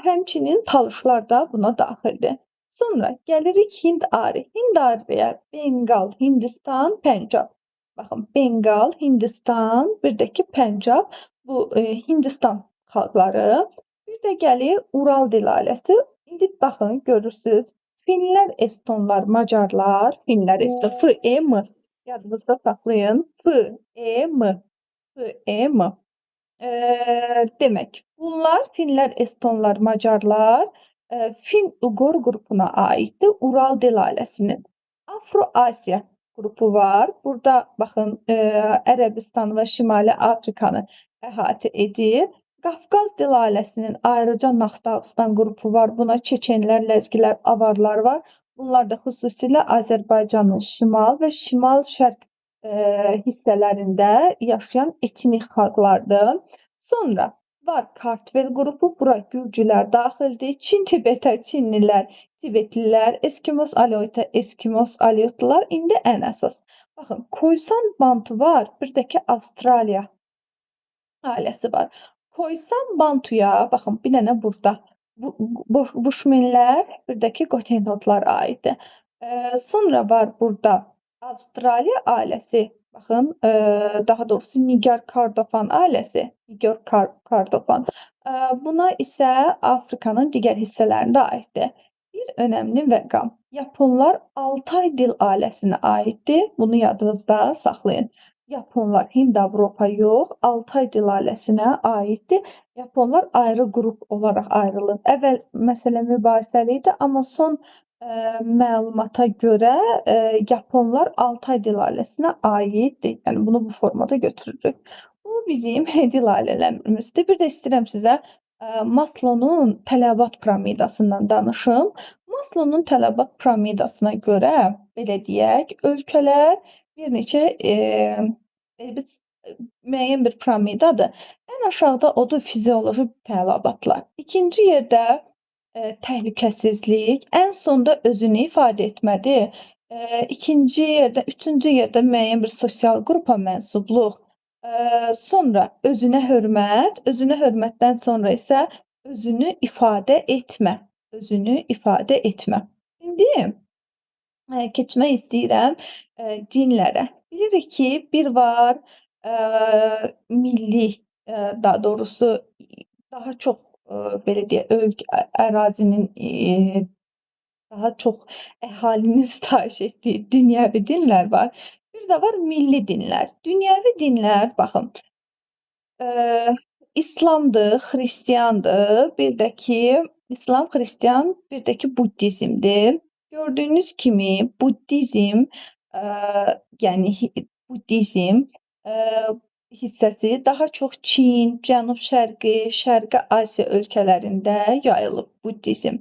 Həmçinin talışlar da buna daxildir. Sonra gəlirik Hind-Ari. Hind-Ariyə Benqal, Hindistan, Pəncab. Baxın, Benqal, Hindistan, bir də ki Pəncab. Bu Hindistan xalqları. Bir də gəlir Ural dil ailəsi. İndi baxın, görürsünüz. Finlər, Estonlar, Macarlar, Finlər, Eston, F, E, M. Yadınızda saxlayın. F, E, M. F, E, M. Demək, bunlar Finlər, Estonlar, Macarlar Fin-Uqor qrupuna aiddir. Ural dil ailəsinin. Afro-Asiya qrupu var. Burada baxın, Ərəbistan və Şimali Afrikanı əhatə edir. Qafqaz dil ailəsinin ayrıca Naxdağıstan qrupu var. Buna Çeçenlər, Ləzgilər, Avarlar var. Bunlar da xüsusilə Azərbaycanın şimal və şimal-şərq hissələrində yaşayan etnik xalqlardır. Sonra var Kartvel qrupu, bura gürcülər daxildir. Çin, Tibetə, Çinlilər, Tibetlilər, Eskimos, Aleutə, Eskimos, Aleutlar. İndi ən əsas. Baxın, Koysan Bantu var, bir də ki Avstraliya ailəsi var. Koysan Bantuya, baxın, bir dənə burada Buşmenlər, bir də ki Gotentotlar aiddir. Sonra var burada Avstraliya ailəsi, baxın, daha doğrusu Nigar Kardofan ailəsi, Nigar Kardofan. Buna isə Afrikanın digər hissələrində aiddir. Bir önəmli məqam, Yaponlar Altay dil ailəsinə aiddir. Bunu yadınızda saxlayın. Yaponlar Hind-Avropa yox, Altay dil ailəsinə aiddir. Yaponlar ayrı qrup olaraq ayrılır. Əvvəl məsələ mübahisəli idi, amma son məlumata görə Yaponlar Altay dil ailəsinə aiddir. Yəni bunu bu formada götürürük. Bu bizim dil ailələrimizdir. Bir də istəyirəm sizə Maslow'un tələbat piramidasından danışım. Maslow'un tələbat piramidasına görə belə deyək, ölkələr bir neçə biz müəyyən bir piramidadır. Ən aşağıda odur fizioloji tələbatlar. İkinci yerdə təhlükəsizlik, ən sonda özünü ifadə etmədir. İkinci yerdə, üçüncü yerdə müəyyən bir sosial qrupa mənsubluq. Sonra özünə hörmət, özünə hörmətdən sonra isə özünü ifadə etmə. Özünü ifadə etmə. İndi keçmək istəyirəm dinlərə. Bilirik ki, bir var milli, daha doğrusu daha çox belə deyək, ölkə ərazinin daha çox əhalinin sitayiş etdiyi dünyəvi dinlər var. Bir də var milli dinlər. Dünyəvi dinlər, baxın, İslamdır, xristiandır, bir də ki İslam, xristian, bir də ki buddizmdir. Gördüyünüz kimi buddizm, yəni buddizm hissəsi daha çox Çin, Cənub-Şərqi, Şərqi Asiya ölkələrində yayılıb buddizm.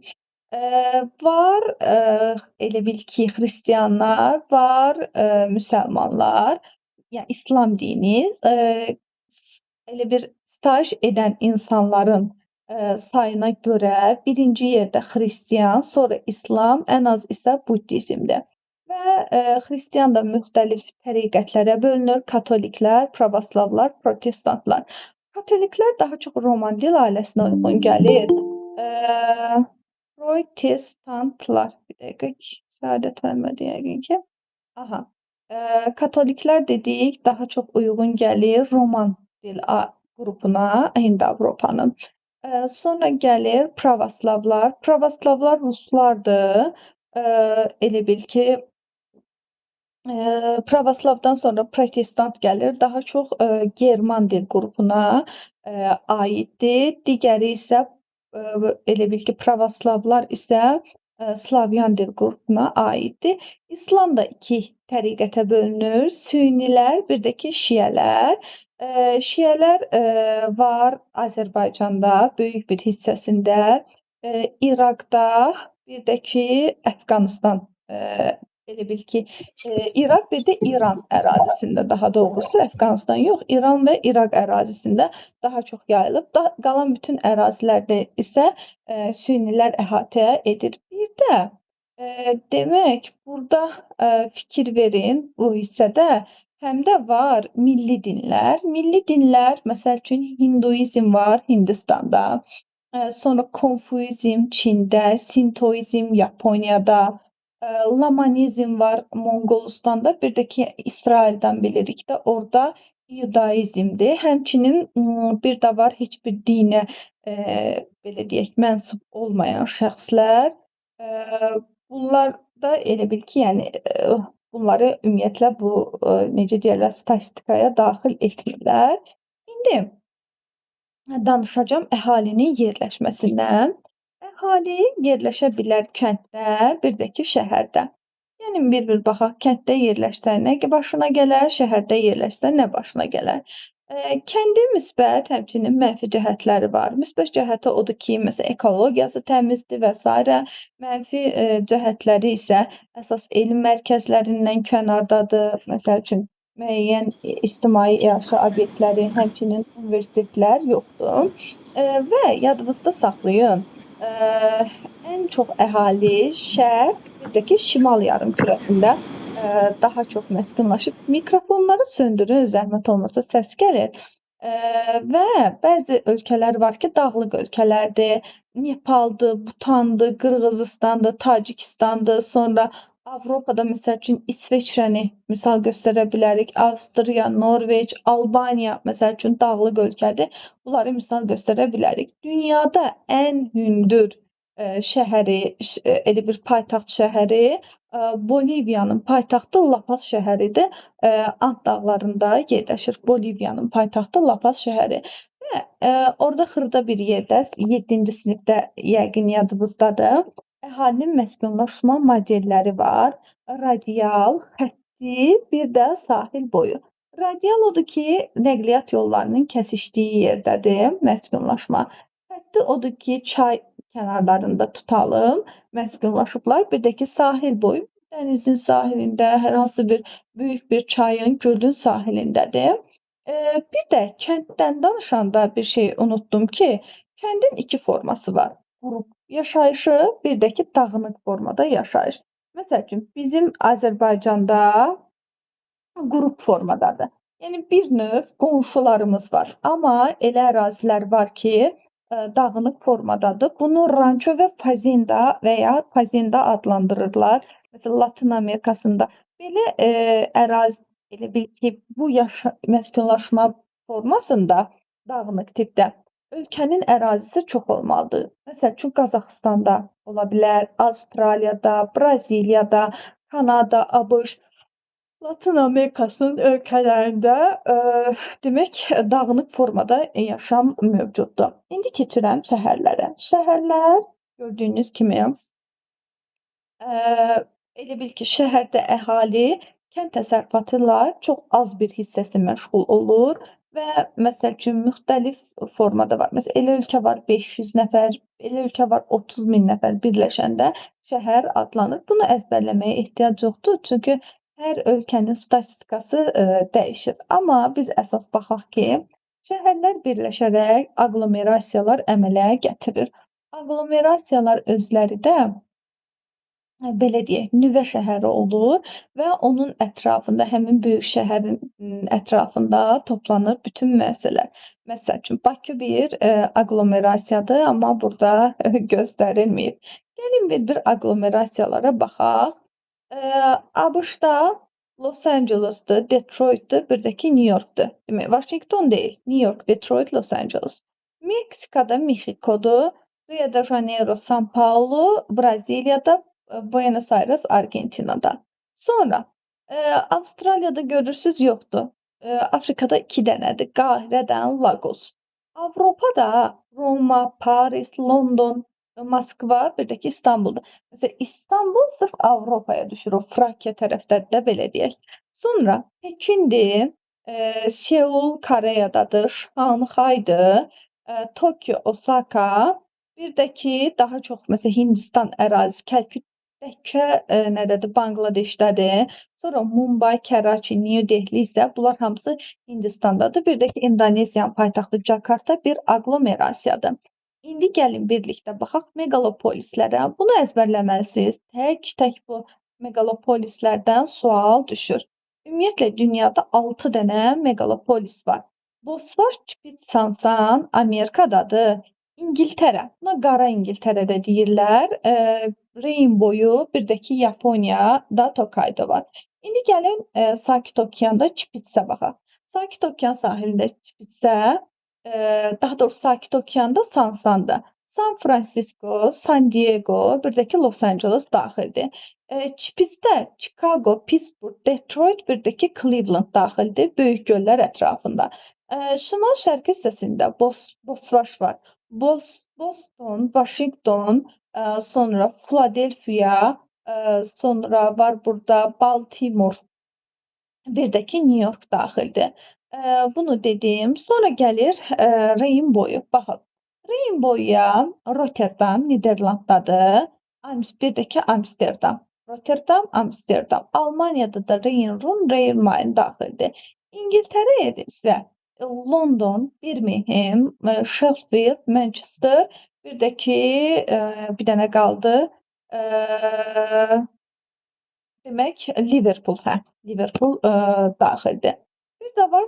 Var elə bil ki, xristianlar, var müsəlmanlar, yəni İslam dini, elə bir sitayiş edən insanların sayına görə birinci yerdə xristian, sonra İslam, ən az isə buddizmdir. Və xristian da müxtəlif təriqətlərə bölünür. Katoliklər, pravoslavlar, protestantlar. Katoliklər daha çox Roman dil ailəsinə uyğun gəlir. Protestantlar, bir dəqiqə, Səadət müəllimə yəqin ki. Aha. Katoliklər dedik, daha çox uyğun gəlir Roman dil qrupuna, Hind-Avropanın. Sonra gəlir pravoslavlar. Pravoslavlar ruslardır. Elə bil ki, pravoslavdan sonra protestant gəlir. Daha çox German dil qrupuna aiddir. Digəri isə elə bil ki, pravoslavlar isə Slavyan dil qrupuna aiddir. İslam da iki təriqətə bölünür. Sünnilər, bir də ki, şiələr. Şiələr var Azərbaycanda böyük bir hissəsində, İraqda, bir də ki, Əfqanıstan, elə bil ki, İraq, bir də İran ərazisində, daha doğrusu Əfqanıstan yox, İran və İraq ərazisində daha çox yayılıb. Qalan bütün ərazilərdə isə sünnilər əhatə edir. Bir də demək, burada fikir verin bu hissədə həm də var milli dinlər. Milli dinlər, məsəl üçün Hinduizm var Hindistanda, sonra Konfuizm Çində, Sintoizm Yaponiyada, Lamanizm var Monqolistanda, bir də ki İsraildən bilirik də, orada İudaizmdir. Həmçinin bir də var heç bir dinə belə deyək, mənsub olmayan şəxslər. Bunlar da elə bil ki, yəni bunları ümumiyyətlə bu necə deyərlər, statistikaya daxil etmirlər. İndi danışacağam əhalinin yerləşməsindən. Əhali yerləşə bilər kənddə, bir də ki şəhərdə. Yəni bir-bir baxaq, kənddə yerləşsə nə başına gələr, şəhərdə yerləşsə nə başına gələr. Kəndin müsbət, həmçinin mənfi cəhətləri var. Müsbət cəhəti odur ki, məsələn, ekologiyası təmizdir və sairə. Mənfi cəhətləri isə əsas elm mərkəzlərindən kənardadır. Məsəl üçün, müəyyən ictimai iaşə obyektləri, həmçinin universitetlər yoxdur. Və yadınızda saxlayın, ən çox əhali şərq, bir də ki, şimal yarımkürəsində daha çox məskunlaşıb. Mikrofonları söndürün, zəhmət olmasa səs gəlir. Və bəzi ölkələr var ki, dağlıq ölkələrdir. Nepaldır, Butandır, Qırğızıstandır, Tacikistandır. Sonra Avropada məsəl üçün İsveçrəni misal göstərə bilərik. Avstriya, Norveç, Albaniya məsəl üçün dağlıq ölkədir. Bunları misal göstərə bilərik. Dünyada ən hündür şəhəri, elə bir paytaxt şəhəri Boliviyanın paytaxtı La Paz şəhəridir. Ant dağlarında yerləşir Boliviyanın paytaxtı La Paz şəhəri. Və orada xırda bir yerdə 7-ci sinifdə yəqin yadınızdadır. Əhalinin məskunlaşma modelləri var. Radial, xətti, bir də sahil boyu. Radial odur ki, nəqliyyat yollarının kəsişdiyi yerdədir məskunlaşma. Xətti odur ki, çay kənarlarında tutalım, məskunlaşıblar. Bir də ki, sahil boyu, dənizin sahilində, hər hansı bir böyük bir çayın, gölün sahilindədir. Bir də kənddən danışanda bir şey unutdum ki, kəndin iki forması var. Qrup yaşayışı, bir də ki, dağınıq formada yaşayış. Məsəl üçün, bizim Azərbaycanda qrup formadadır. Yəni, bir növ qonşularımız var. Amma elə ərazilər var ki, dağınıq formadadır. Bunu ranço və fazenda və ya fazenda adlandırırlar. Məsələn, Latın Amerikasında belə ərazi, elə bil ki, bu məskunlaşma formasında dağınıq tipdə ölkənin ərazisi çox olmalıdır. Məsəl üçün, Qazaxıstanda ola bilər, Avstraliyada, Braziliyada, Kanada, ABŞ, Latın Amerikasının ölkələrində demək, dağınıq formada yaşam mövcuddur. İndi keçirəm şəhərlərə. Şəhərlər gördüyünüz kimi elə bil ki, şəhərdə əhali kənd təsərrüfatı ilə çox az bir hissəsi məşğul olur və məsəl üçün müxtəlif formada var. Məsələn, elə ölkə var 500 nəfər, elə ölkə var 30 min nəfər birləşəndə şəhər adlanır. Bunu əzbərləməyə ehtiyac yoxdur, çünki hər ölkənin statistikası dəyişir. Amma biz əsas baxaq ki, şəhərlər birləşərək aqlomerasiyalar əmələ gətirir. Aqlomerasiyalar özləri də belə deyək, nüvə şəhəri olur və onun ətrafında, həmin böyük şəhərin ətrafında toplanır bütün müəssisələr. Məsəl üçün, Bakı bir aqlomerasiyadır, amma burada göstərilməyib. Gəlin bir-bir aqlomerasiyalara baxaq. ABŞ-da Los Angeles'dır, Detroit'dir, bir də ki New York'dur. Demək, Washington deyil, New York, Detroit, Los Angeles. Meksikada Mexikodur, Rio de Janeiro, San Paulo, Braziliyada, Buenos Aires, Argentinada. Sonra Avstraliyada görürsüz yoxdur. Afrikada 2 dənədir. Qahirədən Lagos. Avropada Roma, Paris, London, Moskva, bir də ki İstanbulda. Məsələn, İstanbul sırf Avropaya düşür, o Frakiya tərəfdədir də belə deyək. Sonra Pekindir, Seul Koreyadadır, Şanxaydır, Tokyo, Osaka, bir də ki daha çox məsələn Hindistan ərazisi, Kəlküttəkə nədədir, Banqladeşdədir. Sonra Mumbai, Kəraçi, New Delhi isə bunlar hamısı Hindistandadır. Bir də ki İndoneziyanın paytaxtı Cakarta bir aqlomerasiyadır. İndi gəlin birlikdə baxaq megalopolislərə. Bunu əzbərləməlisiniz. Tək-tək bu megalopolislərdən sual düşür. Ümumiyyətlə dünyada 6 dənə megalopolis var. Bosfor, Çipitsansan Amerikadadır. İngiltərə, buna qara İngiltərə də deyirlər. Reyn boyu, bir də ki Yaponiyada Tokayda var. İndi gəlin Sakit Okeanda Çipitsə baxaq. Sakit Okean sahilində Çipitsə, daha doğrusu Sakit Okeanda Sansanda. San Francisco, San Diego, bir də ki Los Angeles daxildir. Çipitsdə Chicago, Pittsburgh, Detroit, bir də ki Cleveland daxildir. Böyük göllər ətrafında. Şimal-şərq hissəsində Bosvaş var. Boston, Washington, sonra Philadelphia, sonra var burada Baltimore, bir də ki New York daxildir. Bunu dedim. Sonra gəlir Reyn boyu. Baxın, Reyn boyuya Rotterdam, Niderlanddadır. Bir də ki Amsterdam. Rotterdam, Amsterdam. Almaniyada da Reyn, Run, Reyn, Mayn daxildir. İngiltərəyə isə London, Birmingham, Sheffield, Manchester, bir də ki bir dənə qaldı. Demək Liverpool, hə, Liverpool daxildir. Bir də var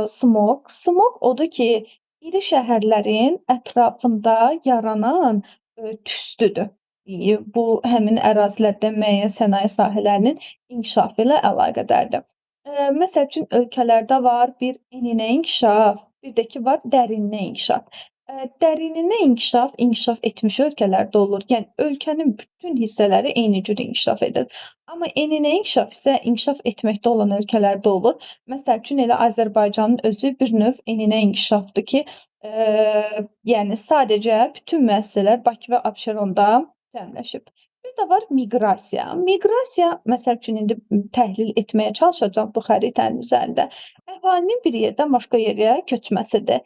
smog. Smog odur ki, iri şəhərlərin ətrafında yaranan tüstüdür. Bu həmin ərazilərdə müəyyən sənaye sahələrinin inkişafı ilə əlaqədardır. Məsəl üçün ölkələrdə var bir eninə inkişaf, bir də ki var dərininə inkişaf. Dərininə inkişaf, inkişaf etmiş ölkələrdə olur. Yəni ölkənin bütün hissələri eyni cür inkişaf edir. Amma eninə inkişaf isə inkişaf etməkdə olan ölkələrdə olur. Məsəl üçün elə Azərbaycanın özü bir növ eninə inkişafdır ki, yəni sadəcə bütün müəssisələr Bakı və Abşeronda cəmləşib. Bir də var miqrasiya. Miqrasiya, məsəl üçün indi təhlil etməyə çalışacağam bu xəritənin üzərində. Əhalinin bir yerdən başqa yerə köçməsidir.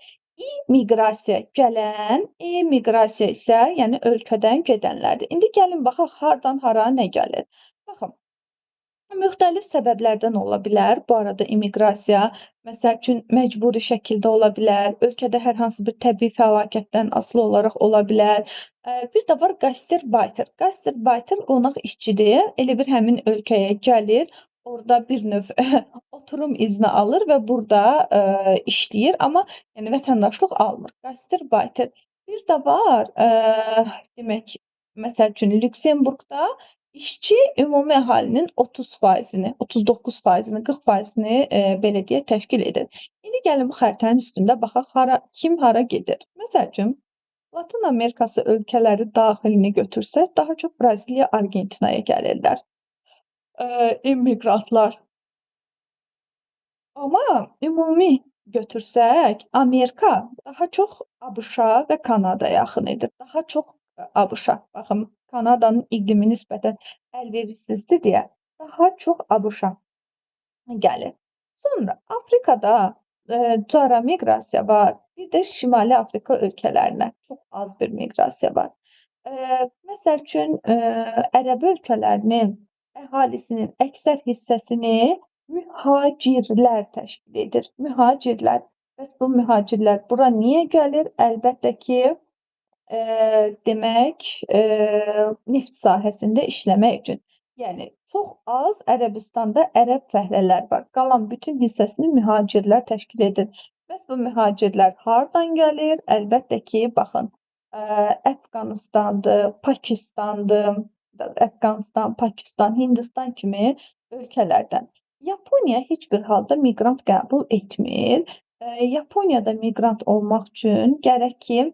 İmiqrasiya gələn, emiqrasiya isə yəni ölkədən gedənlərdir. İndi gəlin baxaq hardan hara nə gəlir. Baxın, müxtəlif səbəblərdən ola bilər. Bu arada immiqrasiya, məsəl üçün məcburi şəkildə ola bilər, ölkədə hər hansı bir təbii fəlakətdən asılı olaraq ola bilər. Bir də var qasterbayter. Qasterbayter qonaq işçidir. Elə bir həmin ölkəyə gəlir, orada bir növ oturum izni alır və burada işləyir, amma yəni vətəndaşlıq almır. Qasterbayter. Bir də var, demək, məsəl üçün Lüksemburqda İşçi ümumi əhalinin 30%-ni, 39%-ni, 40%-ni belə deyək təşkil edir. İndi gəlin bu xəritənin üstündə baxaq hara, kim hara gedir. Məsəl üçün Latın Amerikası ölkələri daxilini götürsək, daha çox Braziliya, Argentinaya gəlirlər. İmmiqrantlar. Amma ümumi götürsək, Amerika daha çox ABŞ-a və Kanadaya yaxın edir. Daha çox ABŞ-a. Baxın, Kanadanın iqlimi nisbətən əlverişsizdir deyə daha çox ABŞ-a gəlir. Sonra Afrikada cara miqrasiya var. Bir də Şimali Afrika ölkələrinə çox az bir miqrasiya var. Məsəl üçün Ərəb ölkələrinin əhalisinin əksər hissəsini mühacirlər təşkil edir. Mühacirlər. Bəs bu mühacirlər bura niyə gəlir? Əlbəttə ki, demək, neft sahəsində işləmək üçün. Yəni çox az Ərəbistanda ərəb fəhlələr var. Qalan bütün hissəsini mühacirlər təşkil edir. Bəs bu mühacirlər hardan gəlir? Əlbəttə ki, baxın, Əfqanistandır, Pakistandır, Əfqanistan, Pakistan, Hindistan kimi ölkələrdən. Yaponiya heç bir halda miqrant qəbul etmir. Yaponiyada miqrant olmaq üçün gərək ki,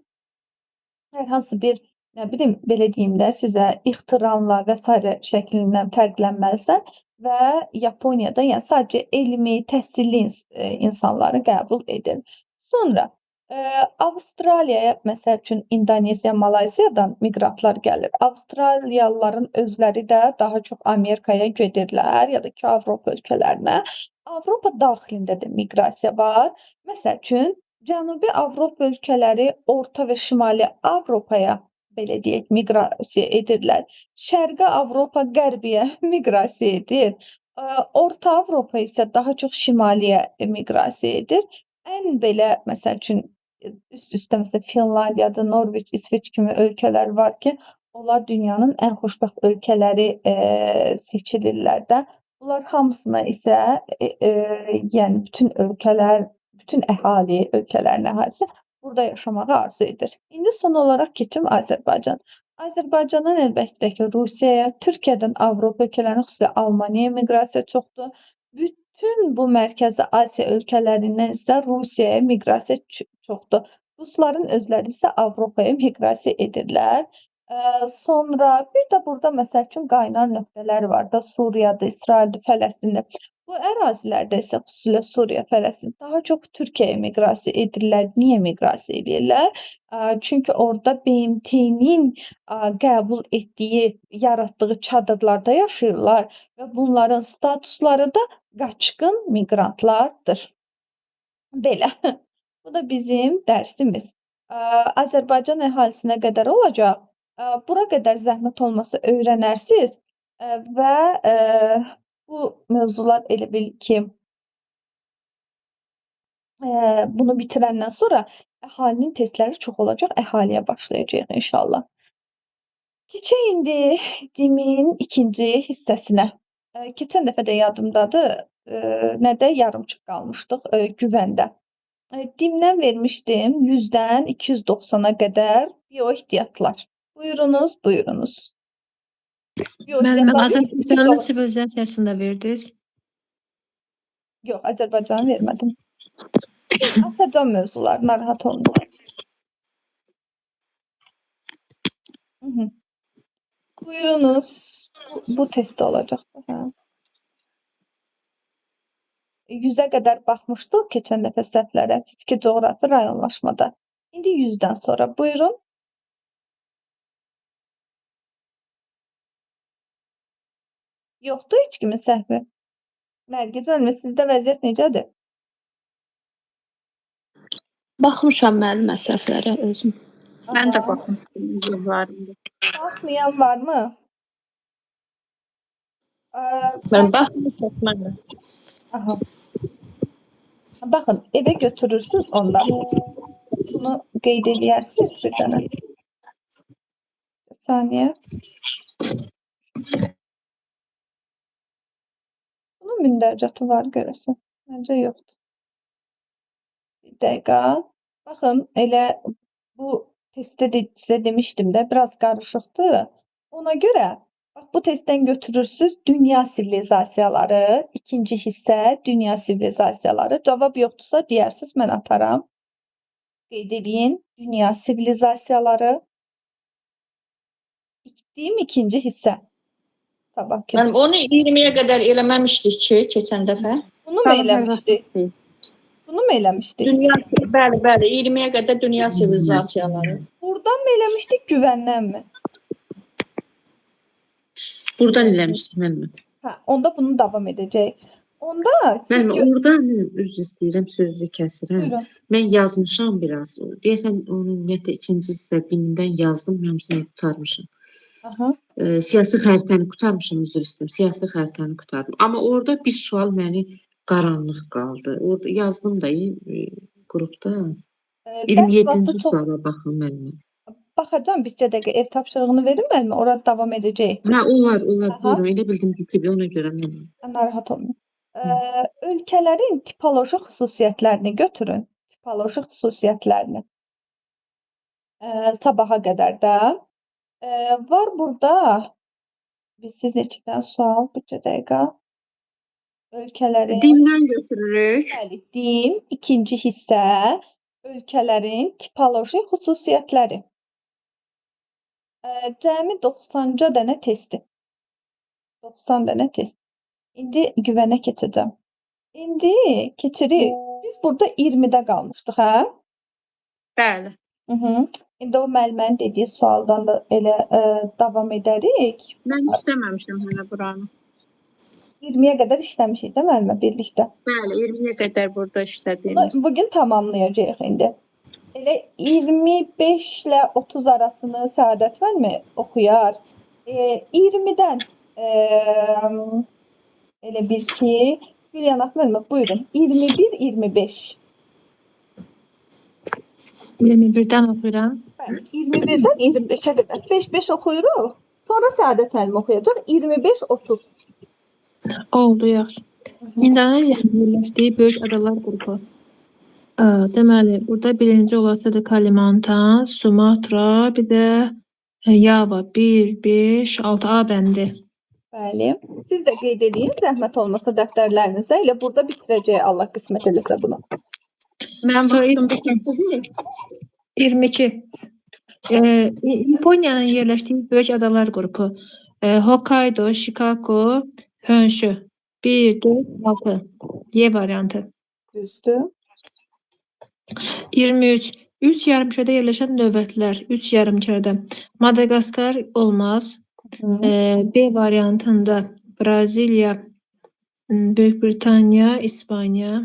hər hansı bir, nə bilim, belə deyim də sizə, ixtiranla və sairə şəklindən fərqlənməlisən və Yaponiyada, yəni sadəcə elmi, təhsilli insanları qəbul edir. Sonra Avstraliyaya, məsəl üçün İndoneziya, Malayziyadan miqrantlar gəlir. Avstraliyalıların özləri də daha çox Amerikaya gedirlər ya da ki, Avropa ölkələrinə. Avropa daxilində də miqrasiya var. Məsəl üçün, Cənubi Avropa ölkələri Orta və Şimali Avropaya, belə deyək, miqrasiya edirlər. Şərqi Avropa Qərbiyə miqrasiya edir. Orta Avropa isə daha çox Şimaliyə miqrasiya edir. Ən belə, məsəl üçün, üst-üstə məsələn Finlandiyada, Norveç, İsveç kimi ölkələr var ki, onlar dünyanın ən xoşbəxt ölkələri seçilirlər də. Bunlar hamısına isə yəni bütün ölkələr, bütün əhali, ölkələrin əhalisi burada yaşamağı arzu edir. İndi son olaraq keçim Azərbaycan. Azərbaycandan əlbəttə ki, Rusiyaya, Türkiyədən Avropa ölkələrinə, xüsusilə Almaniyaya miqrasiya çoxdur. Bütün bu Mərkəzi Asiya ölkələrindən isə Rusiyaya miqrasiya çoxdur. Rusların özləri isə Avropaya miqrasiya edirlər. Sonra bir də burada məsəl üçün qaynar nöqtələr var da, Suriyada, İsraildə, Fələstində. Bu ərazilərdə isə xüsusilə Suriya, Fələstin daha çox Türkiyəyə miqrasiya edirlər. Niyə miqrasiya edirlər? Çünki orada BMT-nin qəbul etdiyi, yaratdığı çadırlarda yaşayırlar və bunların statusları da qaçqın miqrantlardır. Belə. Bu da bizim dərsimiz. Azərbaycan əhalisinə qədər olacaq. Bura qədər zəhmət olmasa öyrənərsiz və bu mövzular elə bil ki, bunu bitirəndən sonra əhalinin testləri çox olacaq, əhaliyə başlayacağıq inşallah. Keçək indi DİM-in ikinci hissəsinə. Keçən dəfə də yadımdadır, nədə yarımçıq qalmışdıq, güvəndə. DİM-dən vermişdim 100-dən 290-a qədər bioehtiyatlar. Buyurunuz, buyurunuz.
Müəllimə, Azərbaycanın sivilizasiyasını da verdiniz.
Yox, Azərbaycanı vermədim. Atacam mövzular, narahat olmayın. Buyurunuz. Bu testdə olacaq. Hə. 100-ə qədər baxmışdıq keçən dəfə səhvlərə, fiziki coğrafi rayonlaşmada. İndi 100-dən sonra buyurun. Yoxdur heç kimin səhvi. Nərgiz müəllimə, sizdə vəziyyət necədir?
Baxmışam müəllimə səhvlərə özüm.
Mən də baxmışam.
Baxmayan varmı?
Mən baxmışam müəllimə.
Aha. Baxın, evə götürürsünüz onda. Bunu qeyd eləyərsiniz bir dənə. Bir saniyə. Bunun mündəricatı var görəsən. Məncə yoxdur. Bir dəqiqə. Baxın, elə bu testdə də sizə demişdim də, biraz qarışıqdır. Ona görə, bax, bu testdən götürürsünüz dünya sivilizasiyaları, ikinci hissə dünya sivilizasiyaları. Cavab yoxdursa deyərsiniz, mən ataram. Qeyd eləyin, dünya sivilizasiyaları. Deyim ikinci hissə.
Mənim onu 20-yə qədər eləməmişdik ki, keçən dəfə.
Bunu mu eləmişdik? Bunu mu eləmişdik?
Dünya, bəli, bəli, 20-yə qədər dünya sivilizasiyaları.
Buradan mı eləmişdik, güvəndənmi?
Buradan eləmişdik müəllimə.
Hə, onda bunu davam edəcəyik. Onda siz
Müəllimə, oradan üzr istəyirəm, sözü kəsirəm.
Buyurun.
Mən yazmışam biraz. Deyəsən, onu ümumiyyətlə ikinci hissə dimindən yazdım, hamısını qurtarmışam.
Aha.
Siyasi xəritəni qurtarmışam, üzr istəyirəm. Siyasi xəritəni qurtardım. Amma orada bir sual məni qaranlıq qaldı. Orada yazdım da qrupda. 27-ci suala baxın müəllimə.
Baxacağam bir dəqiqə, ev tapşırığını verin müəllimə, orada davam edəcəyik.
Hə, onlar, buyurun. Elə bildim ki, ona görə müəllimə.
Narahat olmayın. Ölkələrin tipoloji xüsusiyyətlərini götürün. Tipoloji xüsusiyyətlərini. Sabaha qədər də. Var burada, siz neçədən sual, bir dəqiqə. Ölkələrin
Dimdən götürürük.
Bəli, dim ikinci hissə ölkələrin tipoloji xüsusiyyətləri. Cəmi 90-ca dənə testdir. 90 dənə test. İndi güvənə keçəcəm. İndi keçirik. Biz burada 20-də qalmışdıq, hə?
Bəli.
İndi o müəllimənin dediyi sualdan da elə davam edərik.
Mən işləməmişəm hələ buranı.
20-yə qədər işləmişik də müəllimə birlikdə.
Bəli, 20-yə qədər burada işlədiyimiz.
Bunu bugün tamamlayacağıq indi. Elə 25 ilə 30 arasını Səadət müəllimə oxuyar. 20-dən elə bil ki, Gülyanaq müəllimə buyurun. 21 25.
21-dən oxuyuram.
Bəli, 21-dən 25-ə qədər. 5-5 oxuyuruq. Sonra Səadət müəllim oxuyacaq. 25-30.
Oldu, yaxşı. İndoneziyanın yerləşdiyi böyük adalar qrupu. Deməli, burada birinci olasıdır Kalimantan, Sumatra, bir də Yava. 1, 5, 6 A bəndi.
Bəli. Siz də qeyd eləyin, zəhmət olmasa dəftərlərinizə. Elə burada bitirəcəyik Allah qismət eləsə bunu.
Mən
Sonra
vaxtım bitmədi.
22. Yaponiyanın yerləşdiyi böyük adalar qrupu. Hokkaido, Shikoku, Honshu. 1, 4, 6. Y variantı.
Düzdür.
23. 3 yarımkürədə yerləşən dövlətlər. 3 yarımkürədə. Madagaskar olmaz. B variantında Braziliya, Böyük Britaniya, İspaniya.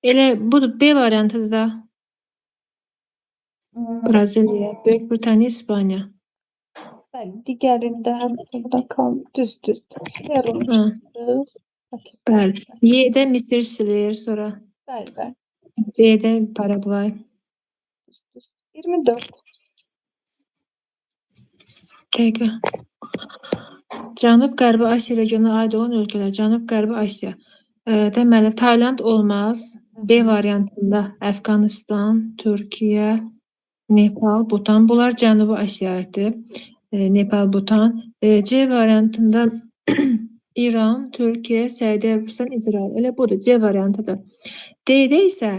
Elə budur. B variantıdır da. Braziliya, Böyük Britaniya, İspaniya.
Bəli, digərində bırakalım. Düz, düz. Perun
Hə,
çıxdı. Pakistan.
bəli. Y-də Misir silir, sonra
Bəli, bəli.
D-də Paragvay.
Düz, düz. 24.
Dəqiqə. Cənub-Qərbi Asiya regionuna aid olan ölkələr. Cənub-Qərbi Asiya. Deməli, Tayland olmaz. B variantında Əfqanıstan, Türkiyə, Nepal, Butan. Bunlar Cənubi Asiyaya aiddir. Nepal, Butan. C variantında İran, Türkiyə, Səudiyyə Ərəbistan, İsrail. Elə budur. C variantıdır. D-də isə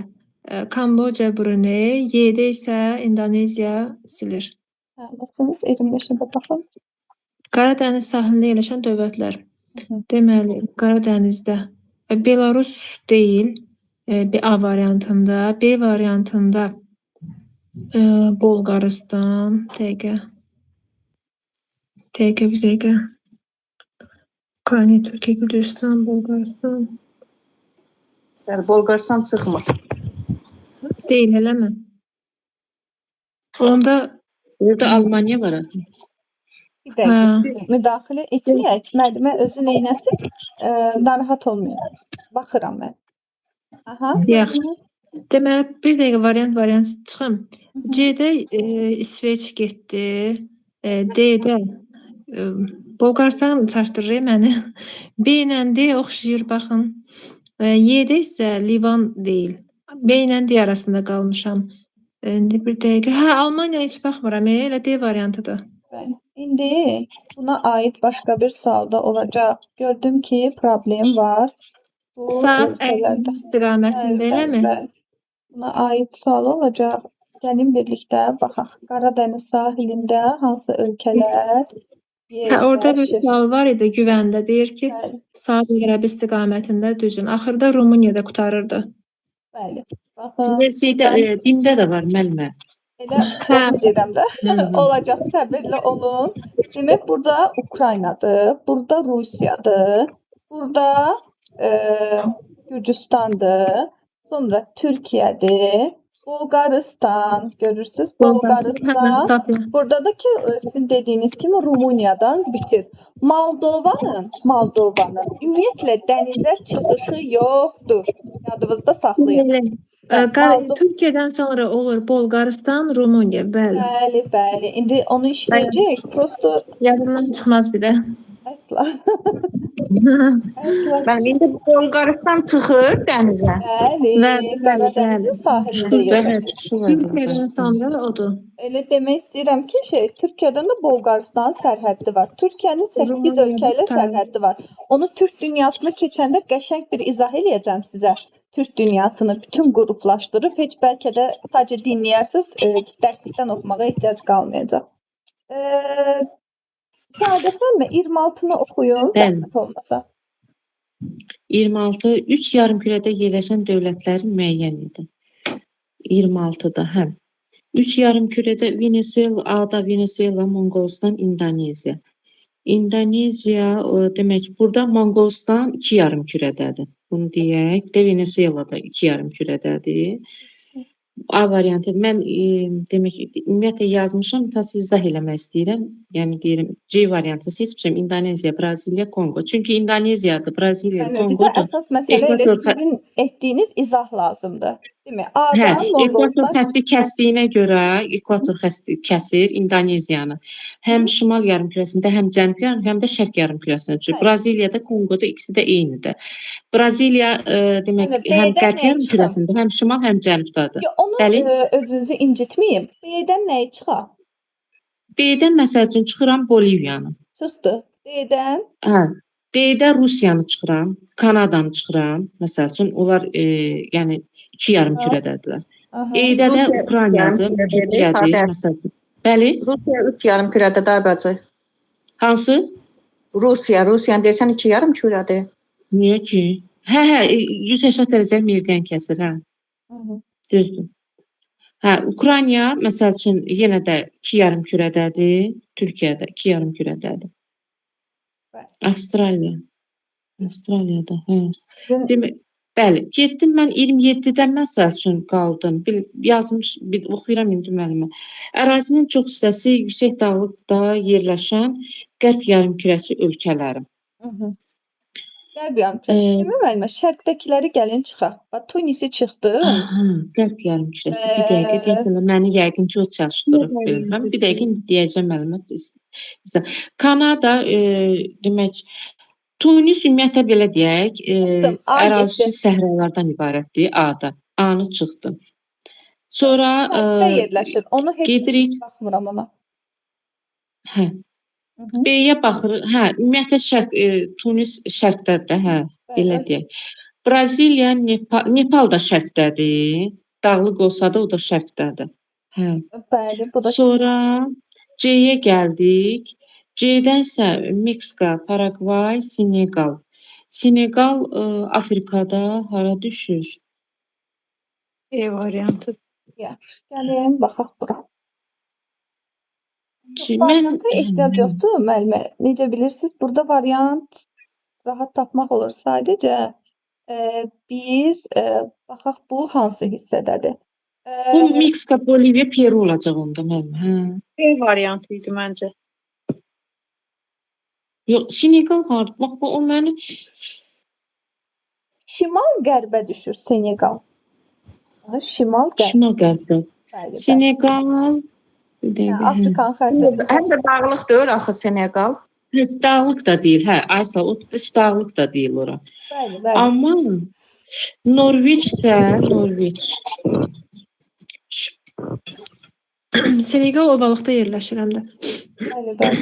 Kamboca, Brunei, Y-də isə İndoneziya silir.
Əlasınız. 25-ə də baxın.
Qaradəniz sahilində yerləşən dövlətlər. Deməli, Qaradənizdə Belarus deyil, A variantında, B variantında Bolqarıstan, dəqiqə. Dəqiqə, bir dəqiqə. Ukrayna, Türkiyə, Gürcüstan, Bolqarıstan.
Bəli, Bolqarıstan çıxmır.
Deyil, eləmi? Onda
Orada Almaniya var axı.
Bir dəqiqə. Müdaxilə etməyək. Müəllimə özü neynəsin? Narahat olmayın. Baxıram mən. Aha.
Yaxşı. Deməli, bir dəqiqə variant çıxım. C-də İsveç getdi. D-də Bolqarıstan çaşdırır məni. B ilə D oxşayır, baxın. Y-də isə Livan deyil. B ilə D arasında qalmışam. İndi bir dəqiqə. Hə, Almaniya heç baxmıram. Elə D variantıdır.
Bəli. İndi buna aid başqa bir sual da olacaq. Gördüm ki, problem var. Bu
Saat
ölkələrdə.
50 istiqamətində,
Bəli,
eləmi?
bəli. Buna aid sual olacaq. Gəlin birlikdə baxaq. Qaradəniz sahilində hansı ölkələr
Hə, orada bir
yerləşir?
sual var idi güvəndə. Deyir ki,
Bəli,
saat qərbə istiqamətində düzün. Axırda Rumuniyada qurtarırdı.
bəli. Baxın,
Şeydə, dimdə də var müəllimə.
elə
Hə.
onu deyirəm də. Olacaq, səbirli olun. Demək, burada Ukraynadır, burada Rusiyadır, burada Gürcüstandır, sonra Türkiyədir, Bolqarıstan, görürsüz, Bolqarıstan.
Sofya.
Burada da ki, sizin dediyiniz kimi Rumıniyadan bitir. Moldovanın ümumiyyətlə dənizə çıxışı yoxdur. Yadınızda saxlayın.
Elə.
Bəli,
Türkiyədən sonra olur Bolqarıstan, Rumuniya, bəli.
Bəli, bəli. İndi onu işləyəcəyik. Prosto
Yadımdan çıxmaz bir də.
Əsla. Əsla.
Mənim indi Bolqarıstan çıxır dənizə.
Bəli,
Bəli, bəli,
Qaradənizin
bəli.
sahilində
Çıxır da, hə,
yerləşir.
çıxışı var
Türkiyədən
Bolqarıstan.
sonra odur.
Elə demək istəyirəm ki, şey, Türkiyədən də Bolqarıstanın sərhəddi var. Türkiyənin 8
Rumıniya,
ölkə ilə
Qıtay.
sərhəddi var. Onu Türk dünyasını keçəndə qəşəng bir izah eləyəcəm sizə. Türk dünyasını bütün qruplaşdırıb, heç bəlkə də sadəcə dinləyərsiniz, dərslikdən oxumağa ehtiyac qalmayacaq. Səadət müəllimə 26-nı oxuyun,
Bəli.
zəhmət olmasa.
26 3 yarımkürədə yerləşən dövlətləri müəyyən edin. 26-da, hə. 3 yarımkürədə Venezuela, A-da Venezuela, Monqolistan, İndoneziya. İndoneziya, demək, burada Monqolistan 2 yarımkürədədir. Bunu deyək. Bir də Venezuela da 2 yarımkürədədir. A variantı. Mən demək, ümumiyyətlə yazmışam, ta izah eləmək istəyirəm. Yəni deyirəm, C variantı seçmişəm. İndoneziya, Braziliya, Konqo. Çünki İndoneziyadır, Braziliya,
Bəli, bizə
Konqodur.
əsas məsələ elə
Ekvator
sizin etdiyiniz izah lazımdır. Değil mi?
Hə,
A-dan
ekvator
Monqolistan
xətti kəsdiyinə görə ekvator xətti kəsir İndoneziyanı. Həm şimal yarımkürəsində, həm cənub yarım, həm də şərq yarımkürəsində düşür.
Bəli.
Braziliyada, Konqoda ikisi də eynidir. Braziliya demək,
Bəli,
həm
B-dən
qərb
nəyi çıxar?
yarımkürəsində, həm şimal, həm cənubdadır.
Yo, onu
Bəli.
Özünüzü incitməyim. B-dən nəyi çıxar?
B-dən məsəl üçün çıxıram Boliviyanı.
Çıxdı. D-dən?
Hə. D-də Rusiyanı çıxıram, Kanadanı çıxıram. Məsəl üçün onlar yəni 2 yarımkürədədirlər. E-də də
Rusiya üç
Ukraynadır,
yarımkürədədir,
Türkiyədir,
Səadət.
məsəl üçün. Bəli.
Rusiya 3 yarımkürədə da bacı.
Hansı?
Rusiya, Rusiyanı deyirsən 2 yarımkürədir.
Niyə ki? Hə, hə, 180 dərəcəli meridian kəsir, hə. Düzdür. Hə, Ukrayna məsəl üçün yenə də 2 yarımkürədədir, Türkiyədə 2 yarımkürədədir.
Bəli.
Avstraliya. Avstraliyada, hə.
Sizin
Demək, bəli, getdim mən 27-də məsəl üçün qaldım. Bil, yazmış, bil, oxuyuram indi müəllimə. Ərazinin çox hissəsi yüksək dağlıqda yerləşən qərb yarımkürəsi ölkələri.
Qərb yarımkürəsi demə müəllimə, şərqdəkiləri gəlin çıxaq. Bax, Tunisi çıxdı.
Aha, qərb yarımkürəsi. Bir dəqiqə deyəsən, məni yəqin ki, o çaşdırıb, bilmirəm. Bir dəqiqə indi deyəcəm müəllimə. Kanada, demək, Tunis ümumiyyətlə belə deyək,
Çıxdım, A
ərazisi
getdi.
səhralardan ibarətdir A-da. A-nı çıxdım. Sonra
Şərqdə yerləşir. Onu heç
gedirik.
baxmıram ona.
Hə. B-yə baxırıq. Hə, ümumiyyətlə şərq, Tunis şərqdədir də, hə, belə deyək. Braziliya, Nepal da şərqdədir. Dağlıq olsa da o da şərqdədir. Hə.
Bəli, bu da
Sonra C-yə gəldik. C-dən isə Meksika, Paragvay, Senegal. Senegal Afrikada hara düşür?
E variantı.
Yaxşı, gəlin baxaq bura.
Mən
Varianta ehtiyac yoxdur müəllimə. Necə bilirsiniz, burada variant rahat tapmaq olur. Sadəcə biz baxaq bu hansı hissədədir.
Bu Meksika, Boliviya, Peru olacaq onda müəllim. Hə.
E variantı idi məncə.
Yox, Senegal harda? Bax, bu o məni
Şimal qərbə düşür Senegal. Şimal qərb.
Şimal qərbdə.
Bəli, bəli.
Senegal bir dəqiqə, hə.
Afrikanın xəritəsində.
Həm də dağlıq deyil axı Senegal.
Heç dağlıq da deyil, hə, Aysa, o heç dağlıq da deyil ora.
Bəli, bəli.
Amma Norveç isə Norveç.
Senegal ovalıqda yerləşir həm də.
Bəli, bəli.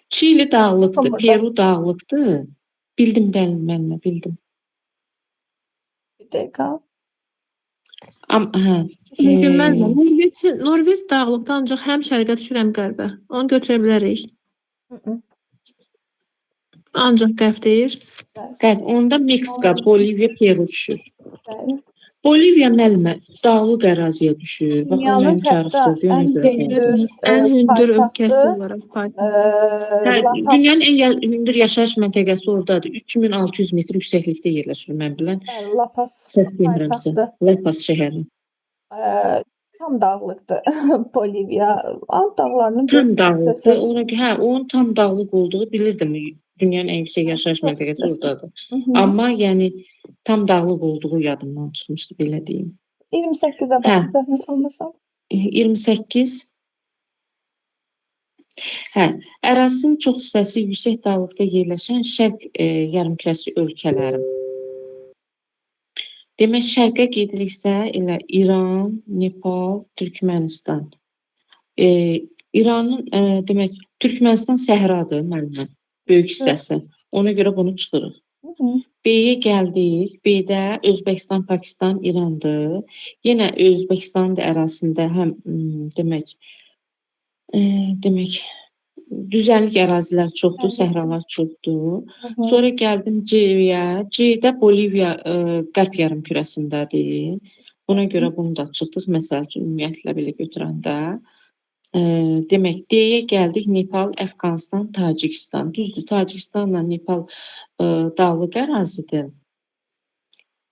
Çili dağlıqdır,
Tamam.
Peru dağlıqdır. Bildim, bəli, müəllimə, bildim.
Bir dəqiqə.
Hə.
Çünki müəllimə, Norveç dağlıqda ancaq həm şərqə düşür, həm qərbə. Onu götürə bilərik. Ancaq qərb deyir.
Qərb, onda Meksika, Boliviya, Peru düşür.
Bəli.
Boliviya müəllimə dağlıq əraziyə düşür. Bax, o
Dünyanın
məni
hətta
çarıqdırdı, ona
ən
görə.
hündür,
Ən hündür
paytaxtı,
ölkəsi olaraq paytaxt.
Hə,
La Paz.
dünyanın ən hündür yaşayış məntəqəsi oradadır. 3600 metr yüksəklikdə yerləşir, mən bilən.
Bəli, La Paz
Səhv demirəmsə.
paytaxtı.
La Paz şəhəri.
Tam dağlıqdır Boliviya. And dağlarının
Tam
bir
dağlıqdır.
hissəsi.
Ona görə, hə, onun tam dağlıq olduğu bilirdim. Dünyanın ən yüksək yaşayış
Çox
məntəqəsi
hissəsi.
oradadır. Amma yəni tam dağlıq olduğu yadımdan çıxmışdı, belə deyim.
28-ə
Hə.
baxın, zəhmət olmasa.
28. Hə, ərazisinin çox hissəsi yüksək dağlıqda yerləşən şərq yarımkürəsi ölkələri. Demək, şərqə gediriksə, elə İran, Nepal, Türkmənistan. İranın, demək, Türkmənistan səhradır müəllimə, böyük hissəsi. Ona görə bunu çıxırıq. B-yə gəldik. B-də Özbəkistan, Pakistan, İrandır. Yenə Özbəkistanın da ərazisində həm demək, demək, düzənlik ərazilər çoxdur, səhralar çoxdur. Sonra gəldim C-yə. C-də Boliviya qərb yarımkürəsindədir. Buna görə bunu da çıxdıq. Məsəl üçün, ümumiyyətlə belə götürəndə. Demək, D-yə gəldik. Nepal, Əfqanistan, Tacikistan. Düzdür, Tacikistanla Nepal dağlıq ərazidir.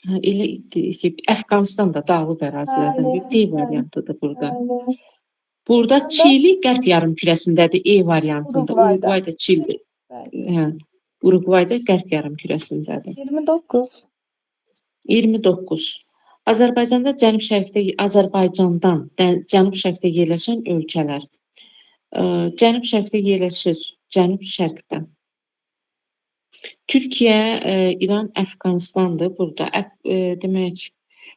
Hə, elə şey, Əfqanistan da dağlıq ərazilərdən biri. D variantıdır burada.
Bəli.
Burada Çili qərb yarımkürəsindədir, E variantında. Uruqvay da Çili. Hə, Uruqvay da qərb yarımkürəsindədir.
29.
29. Azərbaycanda cənub-şərqdə, Azərbaycandan cənub-şərqdə yerləşən ölkələr. Cənub-şərqdə yerləşir, cənub-şərqdə. Türkiyə, İran, Əfqanistandır burada. Demək,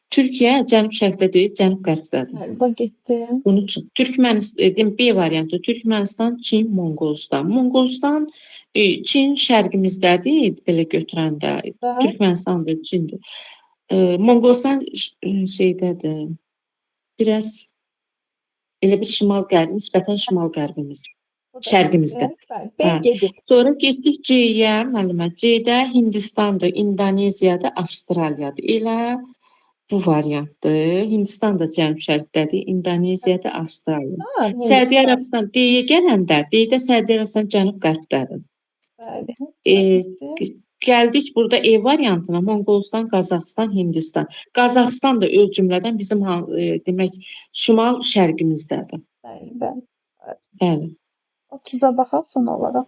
Türkiyə cənub-şərqdə deyil, cənub-qərbdədir.
Bu getdi.
Bunu çıx. Türkmənistan, B variantı, Türkmənistan, Çin, Monqolistan. Monqolistan, Çin şərqimizdədir, belə götürəndə. Türkmənistandır, Çindir. Monqolistan şeydədir, biraz elə bir şimal-qərb, nisbətən şimal-qərbimiz, şərqimizdə.
Hə.
Sonra getdik C-yə, müəllimə. C-də Hindistandır, İndoneziyadır, Avstraliyadır. Elə bu variantdır. Hindistan da cənub-şərqdədir, İndoneziyada, Avstraliya. Səudiyyə Ərəbistan D-yə gələndə, D-də Səudiyyə Ərəbistan cənub-qərbdədir.
Bəli.
Gəldik burada E variantına, Monqolistan, Qazaxıstan, Hindistan. Qazaxıstan da öz cümlədən bizim demək şimal-şərqimizdədir.
Bəli, bəli.
Bəli.
30-a baxaq son olaraq.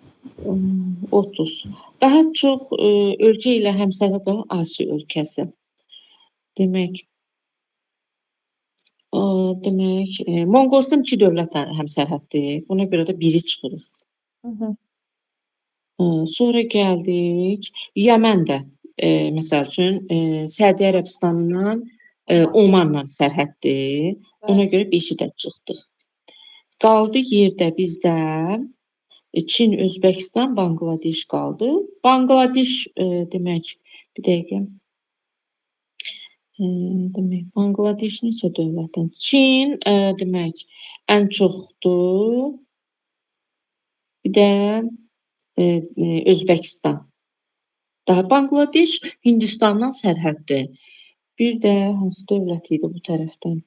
30. Daha çox ölkə ilə həmsərhəd olan Asiya ölkəsi. Demək, Monqolistan iki dövlətlə həmsərhəddir. Buna görə də biri çıxırıq. Sonra gəldik Yəmən də, məsəl üçün, Səudiyyə Ərəbistandan Omanla sərhəddir. Ona görə 5-i də çıxdıq. Qaldı yerdə bizdə Çin, Özbəkistan, Bangladeş qaldı. Bangladeş demək, bir dəqiqə. Demək, Bangladeş neçə dövlətdən? Çin, demək, ən çoxdur. Bir də Özbəkistan. Daha Bangladeş Hindistandan sərhəddir. Bir də hansı dövlət idi bu tərəfdən?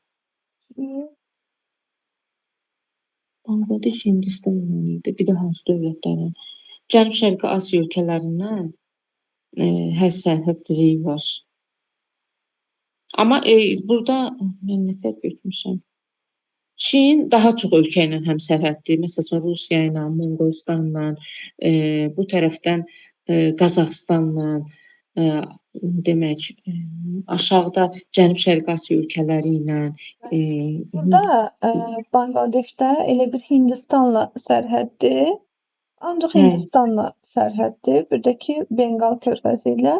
Bangladeş Hindistanla idi. Bir də hansı dövlətlərlə? Cənub-Şərqi Asiya ölkələrindən hər sərhədliyi var. Amma burada mən nətər götürmüşəm? Çin daha çox ölkə ilə həmsərhəddir. Məsəl üçün, Rusiya ilə, Monqolistanla, bu tərəfdən Qazaxıstanla, demək, aşağıda Cənub-Şərqi Asiya ölkələri ilə.
Burada Bangladeşdə elə bir Hindistanla sərhəddir. Ancaq Hindistanla sərhəddir. Bir də ki, Benqal körfəzi ilə.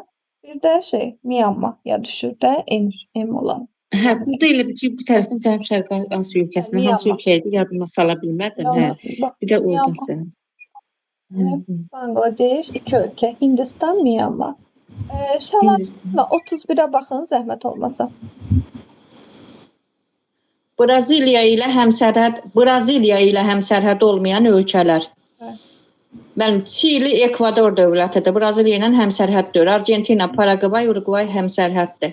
Bir də şey, Myanmaya düşür də, M olan.
Hə, burada elə bir ki, bu tərəfdən Cənub-Şərqi Asiya ölkəsindən hansı ölkə idi, yadıma sala bilmədim. Hə, bir də orada sən.
Bangladeş, iki ölkə, Hindistan, Myanmar. Şəlalə 31-ə baxın, zəhmət olmasa.
Braziliya ilə həmsərhəd, olmayan ölkələr. Mənim Çili Ekvador dövlətidir. Braziliya ilə həmsərhəddir. Argentina, Paraqvay, Uruqvay həmsərhəddir.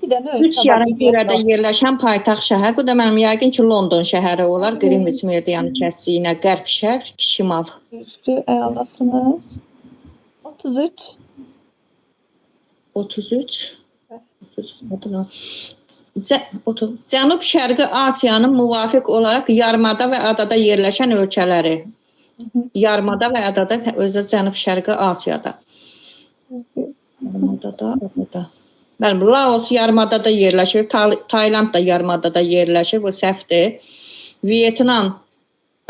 Üç yarımkürədə yerləşən paytaxt şəhər. Bu da mənim yəqin ki, London şəhəri olar. Greenwich meridianı kəsdiyinə qərb, şərq, şimal.
Düzdür, əlasınız. 33.
33. Cənub-Şərqi Asiyanın müvafiq olaraq yarımada və adada yerləşən ölkələri. Yarımada və adada özü Cənub-Şərqi Asiyada. Yarımadada, adada. Bəli, Laos yarımadada yerləşir, Tayland da yarımadada yerləşir, bu səhvdir. Vyetnam,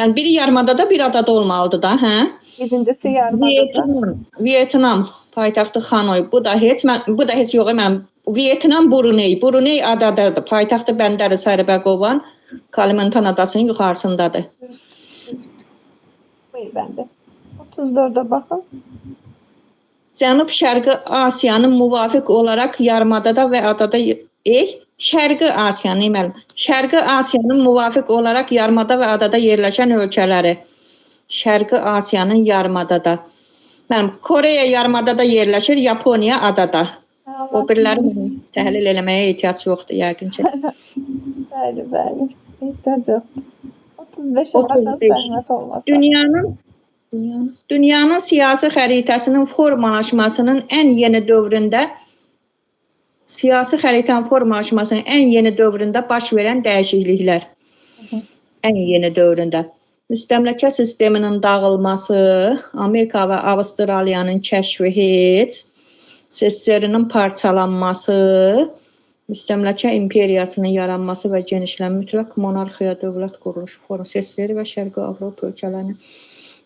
Mən biri yarımadada, bir adada olmalıdır da, hə?
Birincisi yarımadada.
Vyetnam, Vyetnam paytaxtı Xanoy. Bu da heç mən bu da heç yox mənim. Vyetnam Brunei, Brunei adadadır. Paytaxtı Bəndər Sərbəqovan, Kalimantan adasının yuxarısındadır.
Buyur bəndi. 34'e baxın.
Cənub-Şərqi Asiyanın müvafiq olaraq yarımadada və adada Şərqi Asiyanı müəllim. Şərqi Asiyanın müvafiq olaraq yarımada və adada yerləşən ölkələri. Şərqi Asiyanın yarımadada. Müəllim, Koreya yarımadada yerləşir, Yaponiya adada. O biriləri təhlil eləməyə ehtiyac yoxdur yəqin ki.
Bəli, bəli. Ehtiyac yoxdur. 35-ə baxın,
35.
zəhmət olmasa.
Dünyanın siyasi xəritəsinin formalaşmasının ən yeni dövründə siyasi xəritənin formalaşmasının ən yeni dövründə baş verən dəyişikliklər. Ən yeni dövründə. Müstəmləkə sisteminin dağılması, Amerika və Avstraliyanın kəşfi heç, SSR-nin parçalanması, müstəmləkə imperiyasının yaranması və genişlənmə, mütləq monarxiya dövlət quruluşu formu, SSR və Şərqi Avropa ölkələrinin.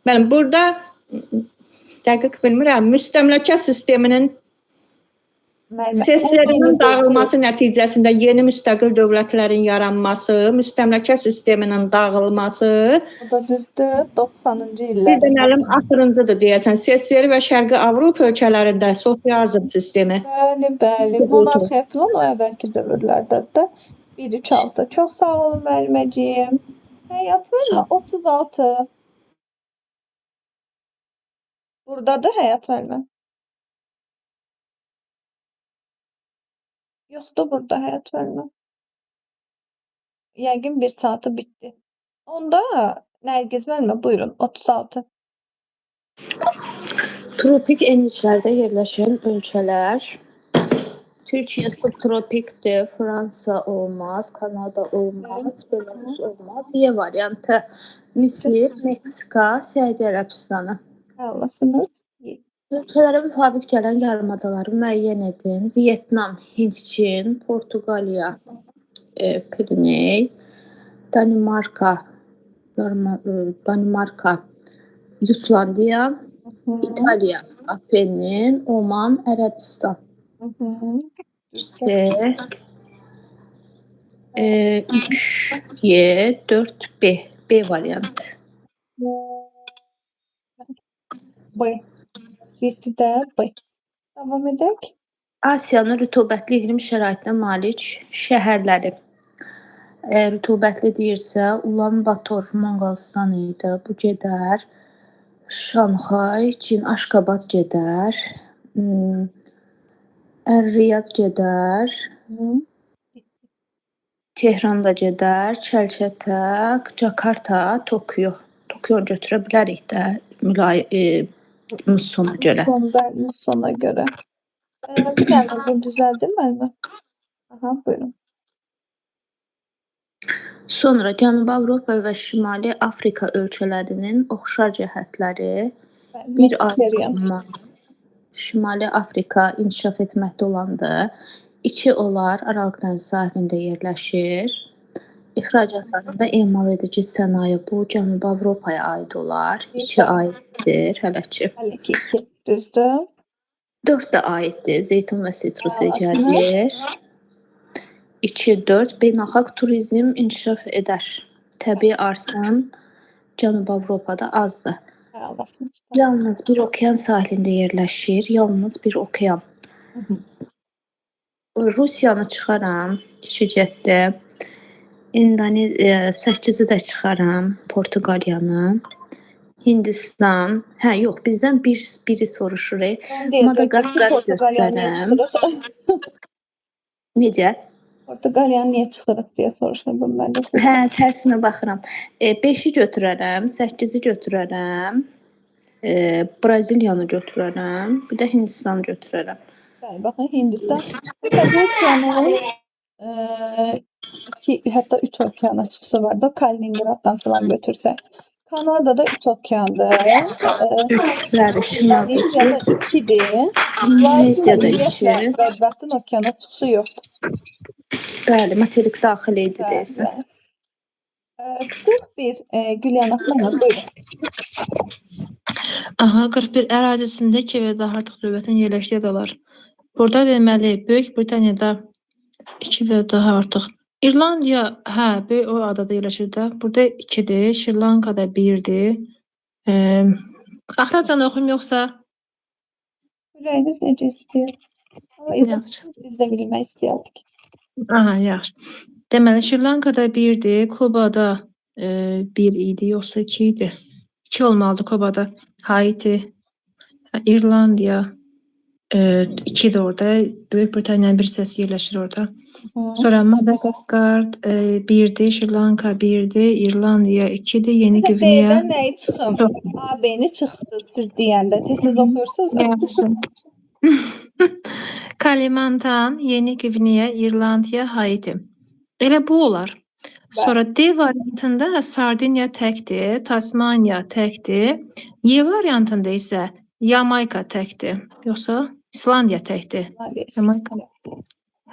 Bəli, burada dəqiq bilmirəm, müstəmləkə sisteminin SSR-nin dağılması nəticəsində yeni müstəqil dövlətlərin yaranması, müstəmləkə sisteminin dağılması,
Bu da düzdür. 90-cı
bir də
illərdə.
müəllim axırıncıdır deyəsən, SSR və Şərqi Avropa ölkələrində sosializm sistemi.
Bəli, bəli. Monarxiya filan o əvvəlki dövrlərdədir də. 1 3 6. Çox sağ olun müəlliməciyim. Həyat müəllimə 36. Buradadır Həyat müəllimə. Yoxdur burada Həyat müəllimə. Yəqin bir saatı bitdi. Onda Nərgiz müəllimə buyurun 36.
Tropik enliklərdə yerləşən ölkələr. Türkiyə subtropikdir, Fransa olmaz, Kanada olmaz, Belarus olmaz. Y variantı. Misir, Meksika, Səudiyyə Ərəbistanı.
Əlasınız.
Ölkələrə müvafiq gələn yarımadaları müəyyən edin. Vyetnam, Hindçin, Portuqaliya, Piriney, Danimarka, Danimarka, Jutlandiya, İtaliya, Apennin, Oman, Ərəbistan. C, 3, Y, 4, B. B variantı.
B. 7-də B. Davam edək.
Asiyanın rütubətli iqlim şəraitinə malik şəhərləri. Rütubətli deyirsə, Ulan Bator Monqolistan idi. Bu gedər. Şanxay, Çin, Aşqabad gedər. Ər-Riyad gedər. Tehran da gedər. Çəlçətə, Cakarta, Tokyo. Tokyonu götürə bilərik də mussona görə.
Son, bəli, mussona görə. Bir dənə bunu düzəldim müəllimə. Aha, buyurun.
Sonra Cənubi Avropa və Şimali Afrika ölkələrinin oxşar cəhətləri. Bir olmaz. Şimali Afrika inkişaf etməkdə olandır. 2 olar Aralıq dənizi sahilində yerləşir. İxracatlarında emal edici sənaye bu Cənubi Avropaya aid olar. 2 aiddir hələ ki.
Hələ ki 2. Düzdür.
4 də aiddir. Zeytun və sitrus gəlir. 2, 4 beynəlxalq turizm inkişaf edər. Təbii artım Cənubi Avropada azdır. Yalnız bir okean sahilində yerləşir. Yalnız bir okean. Rusiyanı çıxaram. 2 getdi. İndonezya 8-i də çıxaram. Portuqaliyanı. Hindistan. Hə, yox, bizdən biri soruşur. Madaqasqar göstərəm. Necə?
Portuqaliyanı niyə çıxırıq deyə soruşurdum mən də.
Hə, tərsinə baxıram. 5-i götürərəm, 8-i götürərəm. Braziliyanı götürərəm, bir də Hindistanı götürərəm.
Bəli, baxın Hindistan. Məsələn, Rusiyanın 2, hətta 3 okeana çıxışı var da, Kaliningraddan filan götürsək. Kanadada 3 okeandır. İndoneziyada 2-dir.
İndoneziyada 2.
Bədbəxtin okeana çıxışı yoxdur.
Bəli, materik daxil idi deyəsən.
41 Gülyana xanım, buyurun.
Aha, 41 ərazisində 2 və daha artıq dövlətin yerləşdiyi adalar. Burada deməli, Böyük Britaniyada 2 və daha artıq. İrlandiya, hə, böyük o adada yerləşir də. Burada 2-dir, Şri Lankada 1-dir. Axıracan oxuyum yoxsa?
Ürəyiniz necə istəyir? Amma izah
Yaxşı.
biz də bilmək istəyərdik.
Aha, yaxşı. Deməli, Şri Lankada 1-dir, Kubada 1 idi, yoxsa 2 idi? 2 olmalıdır Kubada. Haiti, İrlandiya 2-dir orada. Böyük Britaniyanın bir hissəsi yerləşir orada. Sonra Madagaskar 1-dir, Şri Lanka 1-dir, İrlandiya 2-dir, Yeni
Sizə
Qvineya.
D-dən nəyi çıxım?
Çox.
A, B-ni çıxdı siz deyəndə. Tez-tez oxuyursunuz.
Yaxşı. Kalimantan, Yeni Qvineya, İrlandiya, Haiti. Elə bu olar. Sonra D variantında Sardiniya təkdir, Tasmaniya təkdir. Y variantında isə Yamayka təkdir. Yoxsa İslandiya təkdir. Yamayka.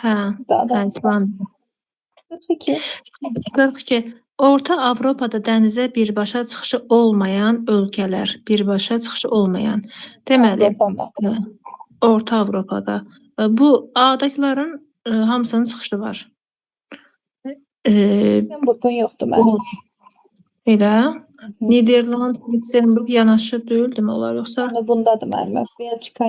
Hə, hə, İslandiya.
42.
42. Orta Avropada dənizə birbaşa çıxışı olmayan ölkələr, birbaşa çıxışı olmayan. Deməli,
Avropada.
Orta Avropada. Bu A-dakıların hamısının çıxışı var.
Lüksemburqun yoxdur mənim.
Elə? Niderland, Lüksemburq yanaşı deyildimi onlar yoxsa?
Cənubundadır mənim. Belçika,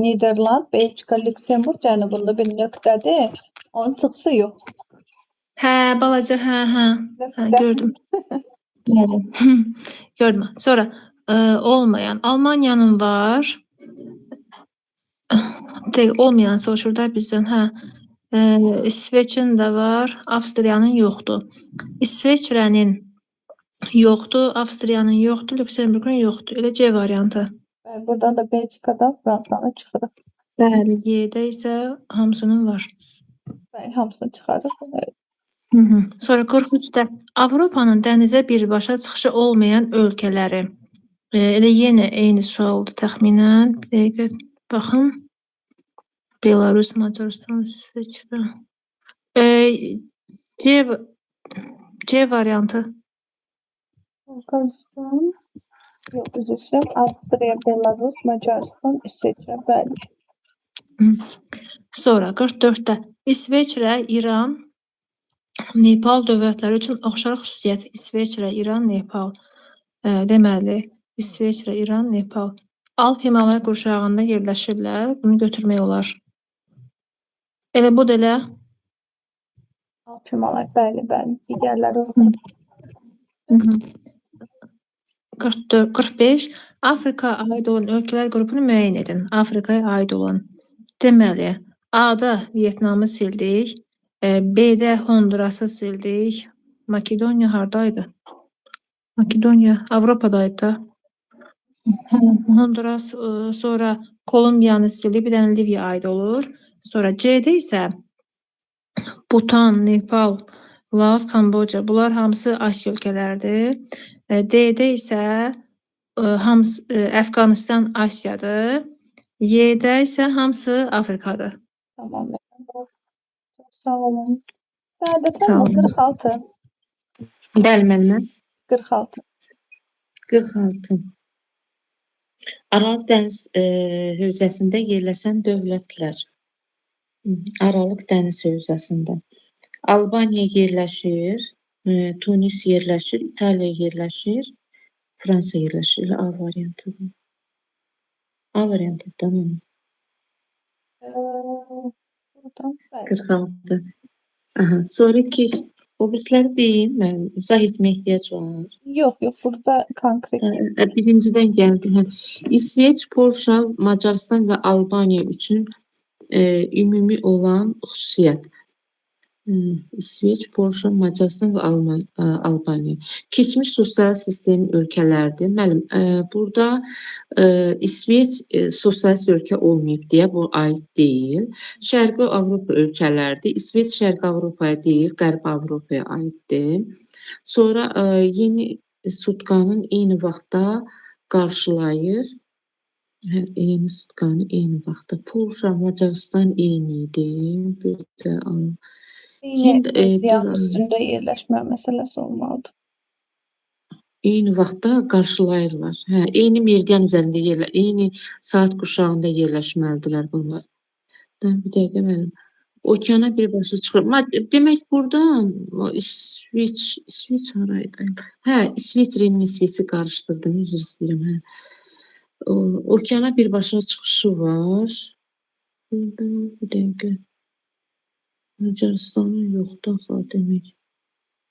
Niderland, Belçika, Lüksemburq cənubunda bir nöqtədir. Onun çıxışı yox.
Hə, balaca, hə, hə. Hə,
Nöqtə.
gördüm. Bəli. Gördüm. Sonra olmayan Almaniyanın var. Tək olmayan soruşur da bizdən, hə. İsveçin də var, Avstriyanın yoxdur. İsveçrənin yoxdur, Avstriyanın yoxdur, Lüksemburqun yoxdur. Elə C variantı.
Bəli, buradan da Belçikadan Fransanı çıxırıq.
Bəli, Y-də isə hamısının var.
Bəli, hamısını çıxarırıq. Evet.
Sonra 43-də Avropanın dənizə birbaşa çıxışı olmayan ölkələri. Elə yenə eyni sualdır təxminən. Bir dəqiqə baxım. Belarus, Macaristan, İsveçrə. C variantı.
Bolqarıstan, yox, üzr istəyirəm. Avstriya, Belarus, Macaristan, İsveçrə. Bəli.
Sonra 44-də İsveçrə, İran, Nepal dövlətləri üçün oxşar xüsusiyyət. İsveçrə, İran, Nepal. Deməli, İsveçrə, İran, Nepal. Alp Himalaya qurşağında yerləşirlər. Bunu götürmək olar. Elə bu da elə.
Alp Himalaya, bəli, bəli. Digərləri orada.
44, 45. Afrika aid olan ölkələr qrupunu müəyyən edin. Afrikaya aid olan. Deməli, A-da Vyetnamı sildik. B-də Hondurası sildik. Makedoniya hardaydı? Makedoniya Avropadaydı da. Honduras, sonra Kolumbiyanı sildik. Bir dənə Liviya aid olur. Sonra C-də isə Butan, Nepal, Laos, Kamboca. Bunlar hamısı Asiya ölkələridir. D-də isə hamısı Əfqanistan Asiyadır. Y-də isə hamısı Afrikadır.
Tamam. Çox sağ olun. Səadət
Sağ
xanım,
olun.
46.
Bəli, müəllimə.
46.
46. Aralıq dəniz hövzəsində yerləşən dövlətlər. Aralıq dəniz hövzəsində. Albaniya yerləşir, Tunis yerləşir, İtaliya yerləşir, Fransa yerləşir. Elə A variantıdır. A variantıdır, tamam.
Buradan, bəli.
46. Aha, sonra keç. O birisləri deyim, mən izah etməyə ehtiyac var.
Yox, yox, burada konkret.
Birincidən gəldi. Hə. İsveç, Polşa, Macaristan və Albaniya üçün ümumi olan xüsusiyyət. İsveç, Polşa, Macaristan və Albaniya. Keçmiş sosialist sistem ölkələrdir. Müəllim, burada İsveç sosialist ölkə olmayıb deyə bu aid deyil. Şərqi Avropa ölkələrdir. İsveç Şərqi Avropaya deyil, Qərbi Avropaya aiddir. Sonra yeni sutkanın eyni vaxtda qarşılayır. Hə, eyni sutkanı eyni vaxtda. Polşa, Macaristan eyni idi. Bir də
Yine
Hind,
ziyan üstündə yerləşmə məsələsi olmalıdır.
Eyni vaxtda qarşılayırlar. Hə, eyni meridian üzərində yerlə, eyni saat quşağında yerləşməlidirlər bunlar. Bir dəqiqə müəllim. Okeana birbaşa çıxır. Demək burada o İsveç haraydı? Hə, İsveçrənin İsveçi qarışdırdım, üzr istəyirəm. Hə. O, okeana birbaşa çıxışı var. Burada bir dəqiqə. Macarıstanın yoxdur axı demək.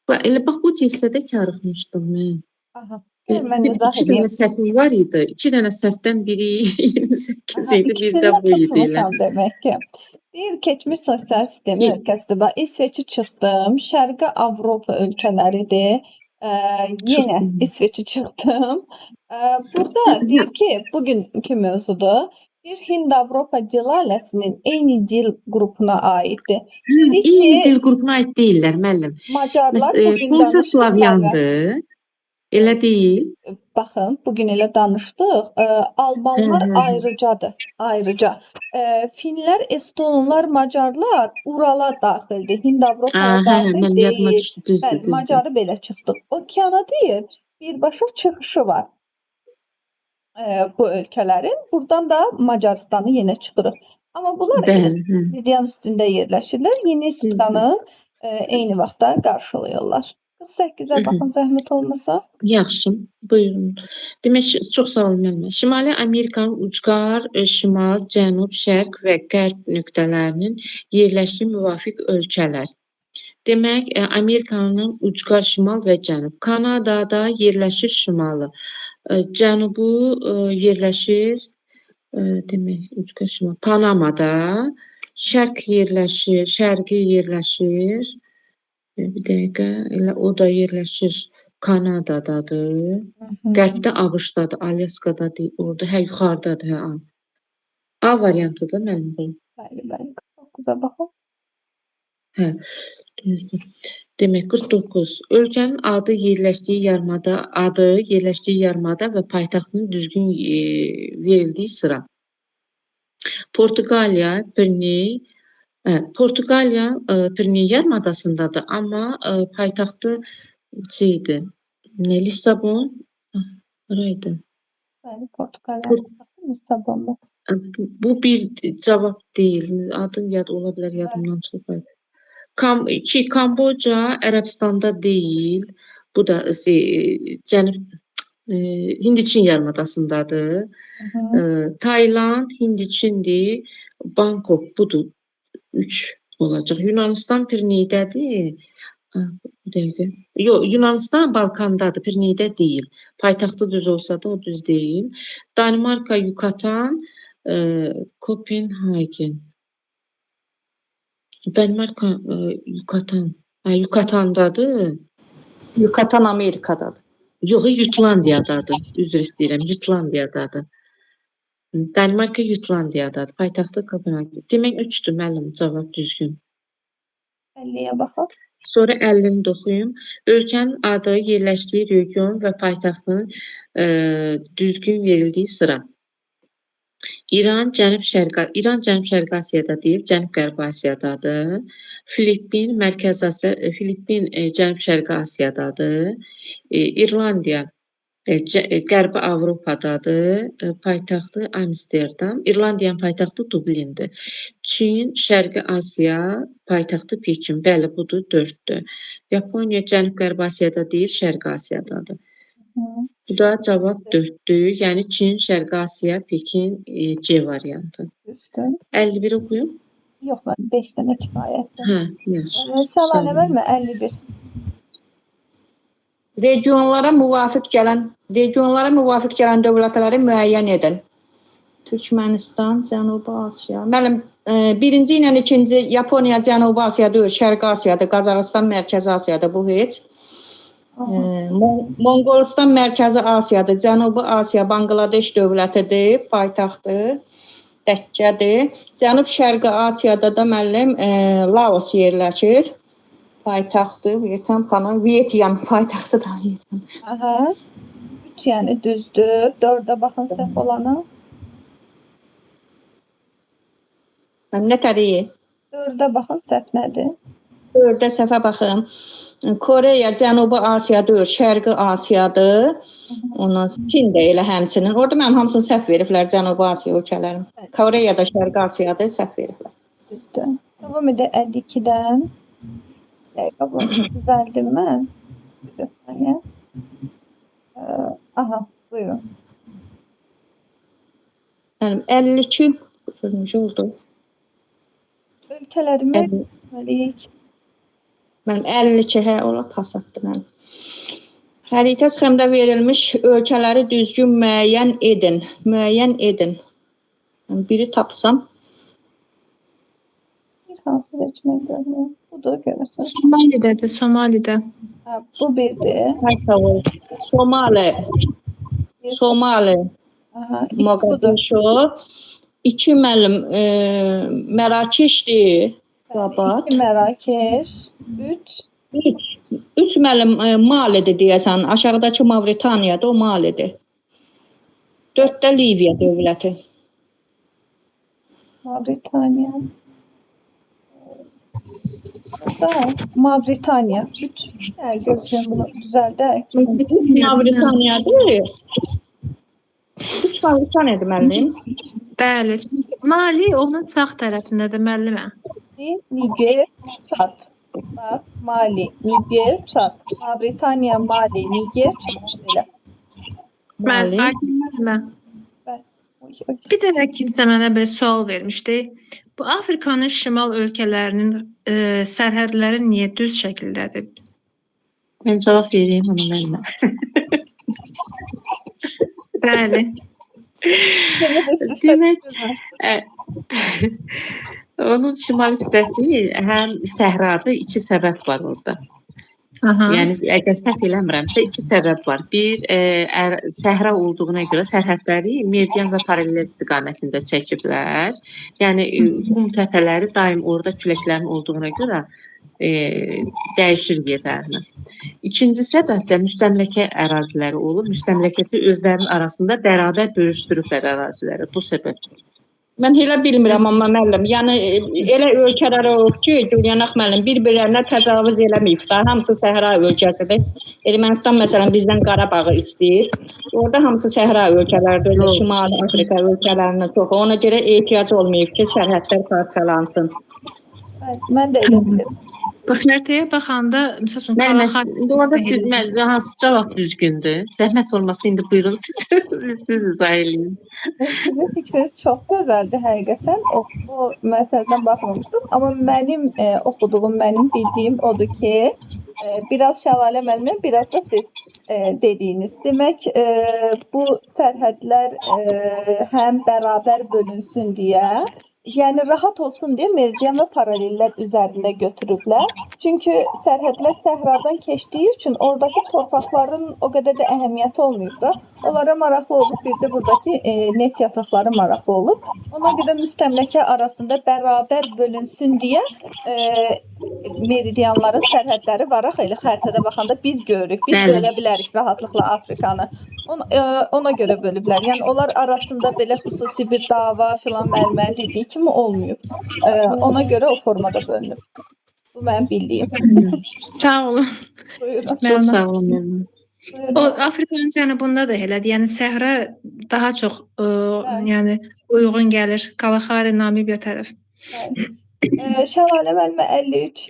Bax, elə bax bu testdə karıxmışdım mən.
Aha. Gəl mən izah
İki dənə
edeyim.
səhvim var idi. İki dənə səhvdən biri 28
Aha,
idi, bir də
ikisində
bu idi elə.
tutmuşam demək ki. Deyir, keçmiş sosial sistemin ölkəsidir. Bax, İsveçi çıxdım. Şərqi Avropa ölkələridir. Yenə
Çıxdım.
İsveçi çıxdım. Burada deyir ki, bugünkü mövzudur. Bir Hind-Avropa dil ailəsinin eyni dil qrupuna aiddir. Dedik
Eyni
ki,
dil qrupuna aid deyillər müəllim.
Macarlar bugün
Polşa
danışdıq müəllimə.
Slavyandır. Elə deyil.
Baxın, bugün elə danışdıq. Almanlar ayrıcadır, ayrıca. Finlər, Estonlar, Macarlar Urala daxildir, Hind-Avropaya daxil
Mənim yadıma
deyil.
düşdü, düzdür,
Bəli,
düzdür.
Macarı belə çıxdıq. Okeana deyil, birbaşa çıxışı var bu ölkələrin. Buradan da Macarıstanı yenə çıxırıq. Amma bunlar elə
Bəli, hə.
meridian üstündə yerləşirlər. Yeni istiqanı eyni vaxtda qarşılayırlar. 48-ə baxın, zəhmət olmasa.
Yaxşı, buyurun. Demək, çox sağ olun müəllimə. Şimali Amerikanın ucqar, şimal, cənub, şərq və qərb nöqtələrinin yerləşdiyi müvafiq ölkələr. Demək, Amerikanın ucqar şimal və cənub. Kanadada yerləşir şimalı. Cənubu yerləşir, demək, ucqar şimal. Panamada, şərq yerləşir, şərqi yerləşir. Bir dəqiqə, elə o da yerləşir Kanadadadır. Qərbdə ABŞ-dadır, Alyaskada deyil, orada, hə, yuxarıdadır, hə, A. A variantıdır müəllim bu.
Bəli, bəli. 49-a baxın.
Hə, düzdür. Demək, 49. Ölkənin adı yerləşdiyi yarımada, adı yerləşdiyi yarımada və paytaxtının düzgün verildiyi sıra. Portuqaliya, Pirney, Portuqaliya Pirney yarımadasındadır, amma paytaxtı şeydir, Lissabon, haraydı?
Bəli, Portuqaliya paytaxtı Lissabondur.
Bu bir cavab deyil, adım yad ola bilər, yadımdan çıxıb. İki, Kamboca Ərəbistanda deyil, bu da Cənub Hindiçin yarımadasındadır. Tayland Hindiçindir, Bangkok budur. 3 olacaq. Yunanistan Pirneydədir. Bir dəqiqə. Yox, Yunanistan Balkandadır, Pirneydə deyil. Paytaxtı düz olsa da o düz deyil. Danimarka, Yucatan, Kopenhagen. Danimarka, Yucatan. Yucatandadır.
Yucatan Amerikadadır.
Yox, Jutlandiyadadır. Üzr istəyirəm, Jutlandiyadadır. Danimarka Jutlandiyadadır. Paytaxtı Kopenhagen. Demək 3-dür müəllim, cavab düzgün.
50-yə baxaq.
Sonra 50-ni də oxuyum. Ölkənin adı, yerləşdiyi region və paytaxtının düzgün verildiyi sıra. İran Cənub-Şərqi, İran Cənub-Şərqi Asiyada deyil, Cənub-Qərbi Asiyadadır. Filippin Mərkəzi Asiya, Filippin Cənub-Şərqi Asiyadadır. İrlandiya Qərbi Avropadadır. Paytaxtı Amsterdam. İrlandiyanın paytaxtı Dublindir. Çin, Şərqi Asiya, paytaxtı Pekin. Bəli, budur, 4-dür. Yaponiya Cənub-Qərbi Asiyada deyil, Şərqi Asiyadadır. Bu da cavab 4-dür. Yəni Çin, Şərqi Asiya, Pekin, C variantı.
Düzdür.
51 oxuyum.
Yox, mən 5 dənə kifayətdir.
Hə, yaxşı.
Səlanə müəllimə 51.
Regionlara müvafiq gələn dövlətləri müəyyən edin. Türkmənistan, Cənubi Asiya. Müəllim, birinci ilə ikinci Yaponiya Cənubi Asiya deyil, Şərqi Asiyadır, Qazaxıstan Mərkəzi Asiyadır, bu heç. Monqolistan Mərkəzi Asiyadır, Cənubi Asiya Bangladeş dövlətidir, paytaxtı Dəkkədir. Cənub-Şərqi Asiyada da müəllim Laos yerləşir. Paytaxtı Vyetnam xanım, Vyetyan paytaxtı da Vyetnam.
Aha. 3 yəni düzdür. 4-ə baxın səhv olana.
Nə təriyi?
4-ə baxın səhv nədir?
54-də səhvə baxın. Koreya Cənubi Asiya deyil, Şərqi Asiyadır. Ondan sonra Çin də elə həmçinin. Orada mənim hamısını səhv veriblər Cənubi Asiya ölkələrin.
Bəli.
Koreya da Şərqi Asiyadır, səhv veriblər.
Düzdür. Davam edək 52-dən. Bir dəqiqə, bunu düzəldim mən. Bir saniyə. Aha, buyurun.
Mənim 52 görmüş oldu.
Ölkələrimiz
50,
deməliyik.
Mənim 52, hə, ola pas atdı mənim. Xəritə sxemdə verilmiş ölkələri düzgün müəyyən edin. Müəyyən edin. Mən biri tapsam.
Bir hansı seçmək görmürəm. Budur görürsən.
Somalidədir, Somalidə.
Hə, bu birdir.
Ay, sağ ol. Somali,
Bir,
Somali,
aha, iki budur.
Mogadishu. İki müəllim, Mərakeşdir,
Bəli,
Rabat.
iki Mərakeş. Üç.
Üç, üç müəllim Malidir deyəsən. Aşağıdakı Mavritaniyadır, o Malidir. Dörd də Liviya dövləti.
Mavritaniya. Burada Mavritaniya. Üç. Yəni, gözləyən bunu düzəldək.
Mavritaniyadır. Üç Mavritaniyadır müəllim.
Bəli. Mali onun sağ tərəfindədir müəllimə.
Niger, Çad. Bax, Mali, Niger, Çad. Mavritaniya, Mali, Niger, Çad. Belə.
Mən
Mali.
Aygün müəllimə.
Oy, oy.
Bir dənə kimsə mənə bir sual vermişdi. Bu Afrikanın şimal ölkələrinin sərhədləri niyə düz şəkildədir?
Mən cavab vereyim ona müəllimə.
Bəli.
Demək istəyirsiniz.
Demək, onun şimal hissəsi həm səhradır, iki səbəb var orada.
Aha.
Yəni əgər səhv eləmirəmsə iki səbəb var. Bir, səhra olduğuna görə sərhədləri meridian və paralel istiqamətində çəkiblər. Yəni qum təpələri daim orada küləklərin olduğuna görə dəyişir yerlərini. İkinci səbəb də müstəmləkə əraziləri olub. Müstəmləkəçi özlərinin arasında bərabər bölüşdürüblər əraziləri. Bu səbəbdir.
Mən elə bilmirəm amma müəllim, yəni elə ölkələr olub ki, Gülyanaq müəllim bir-birlərinə təcavüz eləməyib də, hamısı səhra ölkəsidir. Ermənistan məsələn bizdən Qarabağı istəyir. Orada hamısı səhra ölkələridir, özü
Yox.
Şimali Afrika ölkələrinin çoxu. Ona görə ehtiyac olmayıb ki, sərhədlər parçalansın.
Bəli, mən də elə bilirəm.
Bu xəritəyə baxanda, məsəl üçün
Müəllimə,
Kalahari
indi orada siz mən, hansı cavab düzgündür? Zəhmət olmasa indi buyurun siz, siz izah eləyin.
Sizin fikriniz çox gözəldir həqiqətən. O məsələdən baxmamışdım. Amma mənim oxuduğum, mənim bildiyim odur ki, biraz Şəlalə müəllimə, biraz da siz dediyiniz. Demək, bu sərhədlər həm bərabər bölünsün deyə, yəni rahat olsun deyə meridian və paralellər üzərində götürüblər. Çünki sərhədlər səhradan keçdiyi üçün oradakı torpaqların o qədər də əhəmiyyəti olmayıb da. Onlara maraqlı olub, bir də buradakı neft yataqları maraqlı olub. Ona görə müstəmləkə arasında bərabər bölünsün deyə meridianların sərhədləri var axı, elə xəritədə baxanda biz görürük. Biz
Bəli.
görə bilərik rahatlıqla Afrikanı. Ona görə bölüblər. Yəni onlar arasında belə xüsusi bir dava filan müəllimənin dediyi kimi olmayıb. Ona görə o formada bölünüb. Bu mənim bildiyim.
Sağ olun.
Buyurun.
Çox
Məlumat.
sağ olun müəllimə.
Buyurun.
O Afrikanın cənubunda da elədir. Yəni səhra daha çox
Bəli.
yəni uyğun gəlir. Kalahari, Namibiya tərəf.
Bəli. Şəlalə müəllimə 53.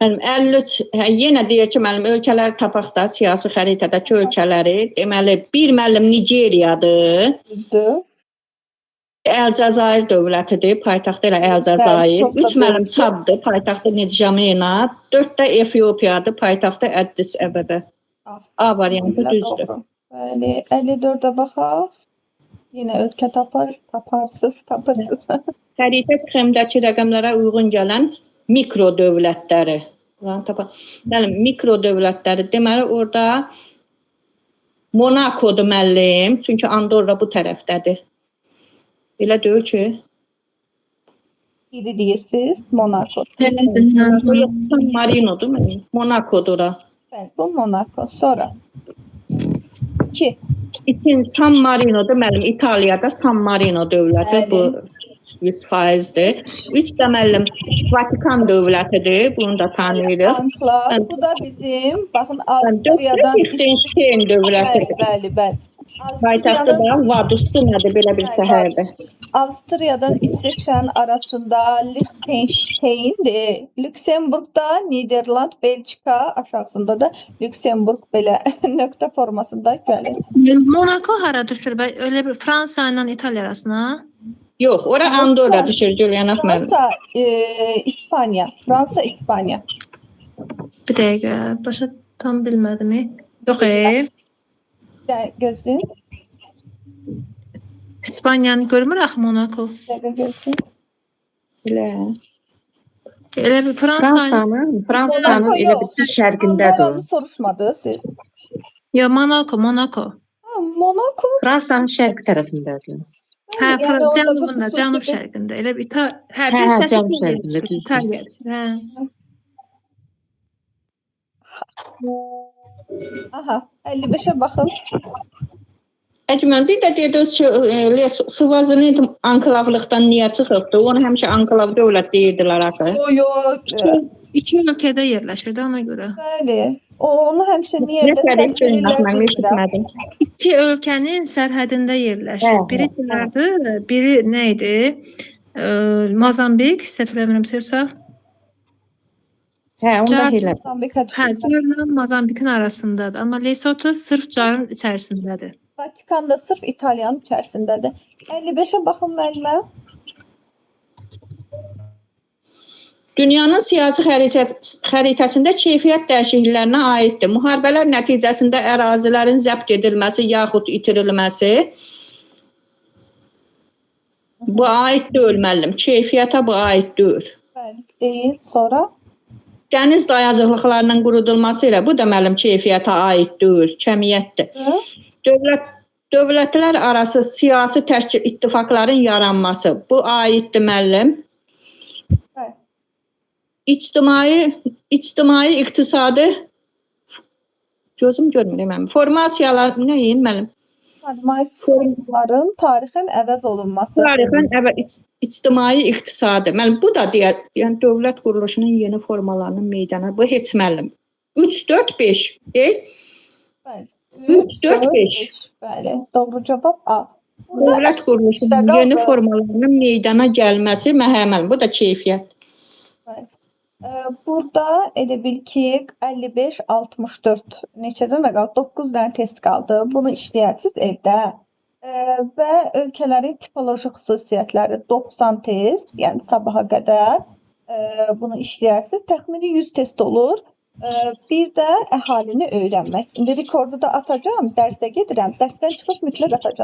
Müəllim 53, hə, yenə deyir ki, müəllim ölkələri tapaq da siyasi xəritədəki ölkələri. Deməli, bir müəllim Nigeriyadır.
Düzdür.
Əlcəzair dövlətidir, paytaxtı elə Əlcəzair.
Bəli, çox da
Üç müəllim
böyükdür.
Çaddır, paytaxtı Nidjamena. Dörd də Efiopiyadır, paytaxtı Əddis Əbəbə. A variantı
Belə
düzdür.
doğru. Bəli, 54-ə baxaq. Yenə ölkə taparsız, tapırsız.
Xəritə sxemdəki rəqəmlərə uyğun gələn mikro dövlətləri. Bəli, mikro dövlətləri. Deməli orada Monakodur müəllim, çünki Andorra bu tərəfdədir. Elə deyil ki,
Biri deyirsiniz, Monako.
Monako yox, San Marinodur müəllim. Monakodur ora.
Bəli, bu Monako. Sonra 2.
İkinci San Marinodur müəllim. İtaliyada San Marino dövləti
Bəli.
bu. 100%-dir. 3 də müəllim Vatikan dövlətidir. Bunu da tanıyırıq.
Anklav. Bu da bizim, baxın,
Dörd
Avstriyadan
Liechtenstein
Bəli,
dövlətidir.
bəli, bəli.
Paytaxtı
Avstriyanın
da Vadustuna'dır, belə bir
Bəli,
şəhərdir.
Avstriyadan İsveçrənin arasında Liechtensteindir. Lüksemburqda Niderland, Belçika, aşağısında da Lüksemburq belə nöqtə formasında gəlir.
Monako hara düşür? Bə- Elə bir Fransa ilə İtaliya arasına.
Yox, ora Andorra düşür Gülyana müəllim.
Fransa, İspaniya. Fransa, İspaniya.
Bir dəqiqə, başa tam bilmədim. Yox,
Bir də gözləyin.
İspaniyanı görmür axı Monako.
Bir dəqiqə gözləyin.
Elə.
Elə bir Fransa
Fransanın
Monako
elə
yox.
bir ki, şərqindədir o.
Andorranı soruşmadı siz.
Yo, Monako, Monako.
Ha, Monako.
Fransanın şərq tərəfindədir.
Hə,
Yəni orada bir
cənubunda,
xüsusi
cənub
bir-
şərqində. Elə bir İta hə,
Hə,
bir
hə,
səsi
cənub
bir
şərqində,
düşür,
düzdür.
İtaliya. Hə.
Aha, 55-ə baxın.
Əcmən, bir də dediniz ki, Svazilend anklavlıqdan niyə çıxıbdı? Onu həmişə anklav dövlət deyirdilər axı.
Yo, yo.
İki ölkədə yerləşir də ona görə.
Bəli. Onu həmişə niyə
Nə
elə
fərqi
səhv
Gülnaz
verirlər
müəllim,
bilmirəm.
eşitmədim.
İki ölkənin sərhədində yerləşir.
Hə,
Biri Cərdir, biri nə idi? Mozambik, səhv eləmirəmsə yoxsa?
Hə, onda
Car-
elə.
Mozambikə
Hə,
düşür.
Carla Mozambikin arasındadır. Amma Lesotho sırf Carın içərisindədir.
Vatikan da sırf İtaliyanın içərisindədir. 55-ə baxın müəllimə.
Dünyanın siyasi xəritəsində keyfiyyət dəyişikliklərinə aiddir. Müharibələr nəticəsində ərazilərin zəbt edilməsi yaxud itirilməsi bu aid deyil müəllim. Keyfiyyətə bu aid deyil.
Bəli, deyil. Sonra
Dəniz dayazlıqlarının qurudulması ilə bu da müəllim keyfiyyətə aid deyil, kəmiyyətdir.
Hı?
Dövlətlər arası siyasi təşkil ittifaqların yaranması bu aiddir müəllim.
Bəli.
İctimai iqtisadi gözüm görmür müəllim. Formasiyalar nə yin müəllim?
Formasiyaların tarixən əvəz olunması.
Tarixən əvəl ictimai iqtisadi. Müəllim bu da deyə, yəni dövlət quruluşunun yeni formalarının meydana bu heç müəllim. 3 4 5 deyil.
Bəli.
3 4 5.
Bəli, doğru cavab A. Burada
Dövlət quruluşunun
qaldı.
yeni formalarının meydana gəlməsi məhəmməl. Bu da keyfiyyət.
Burada elə bil ki 55 64 neçə dənə qaldı? 9 dənə test qaldı. Bunu işləyərsiniz evdə. Və ölkələrin tipoloji xüsusiyyətləri 90 test, yəni sabaha qədər bunu işləyərsiniz. Təxmini 100 test olur. Bir də əhalini öyrənmək. İndi rekordu da atacağam, dərsə gedirəm. Dərsdən çıxıb mütləq atacağam.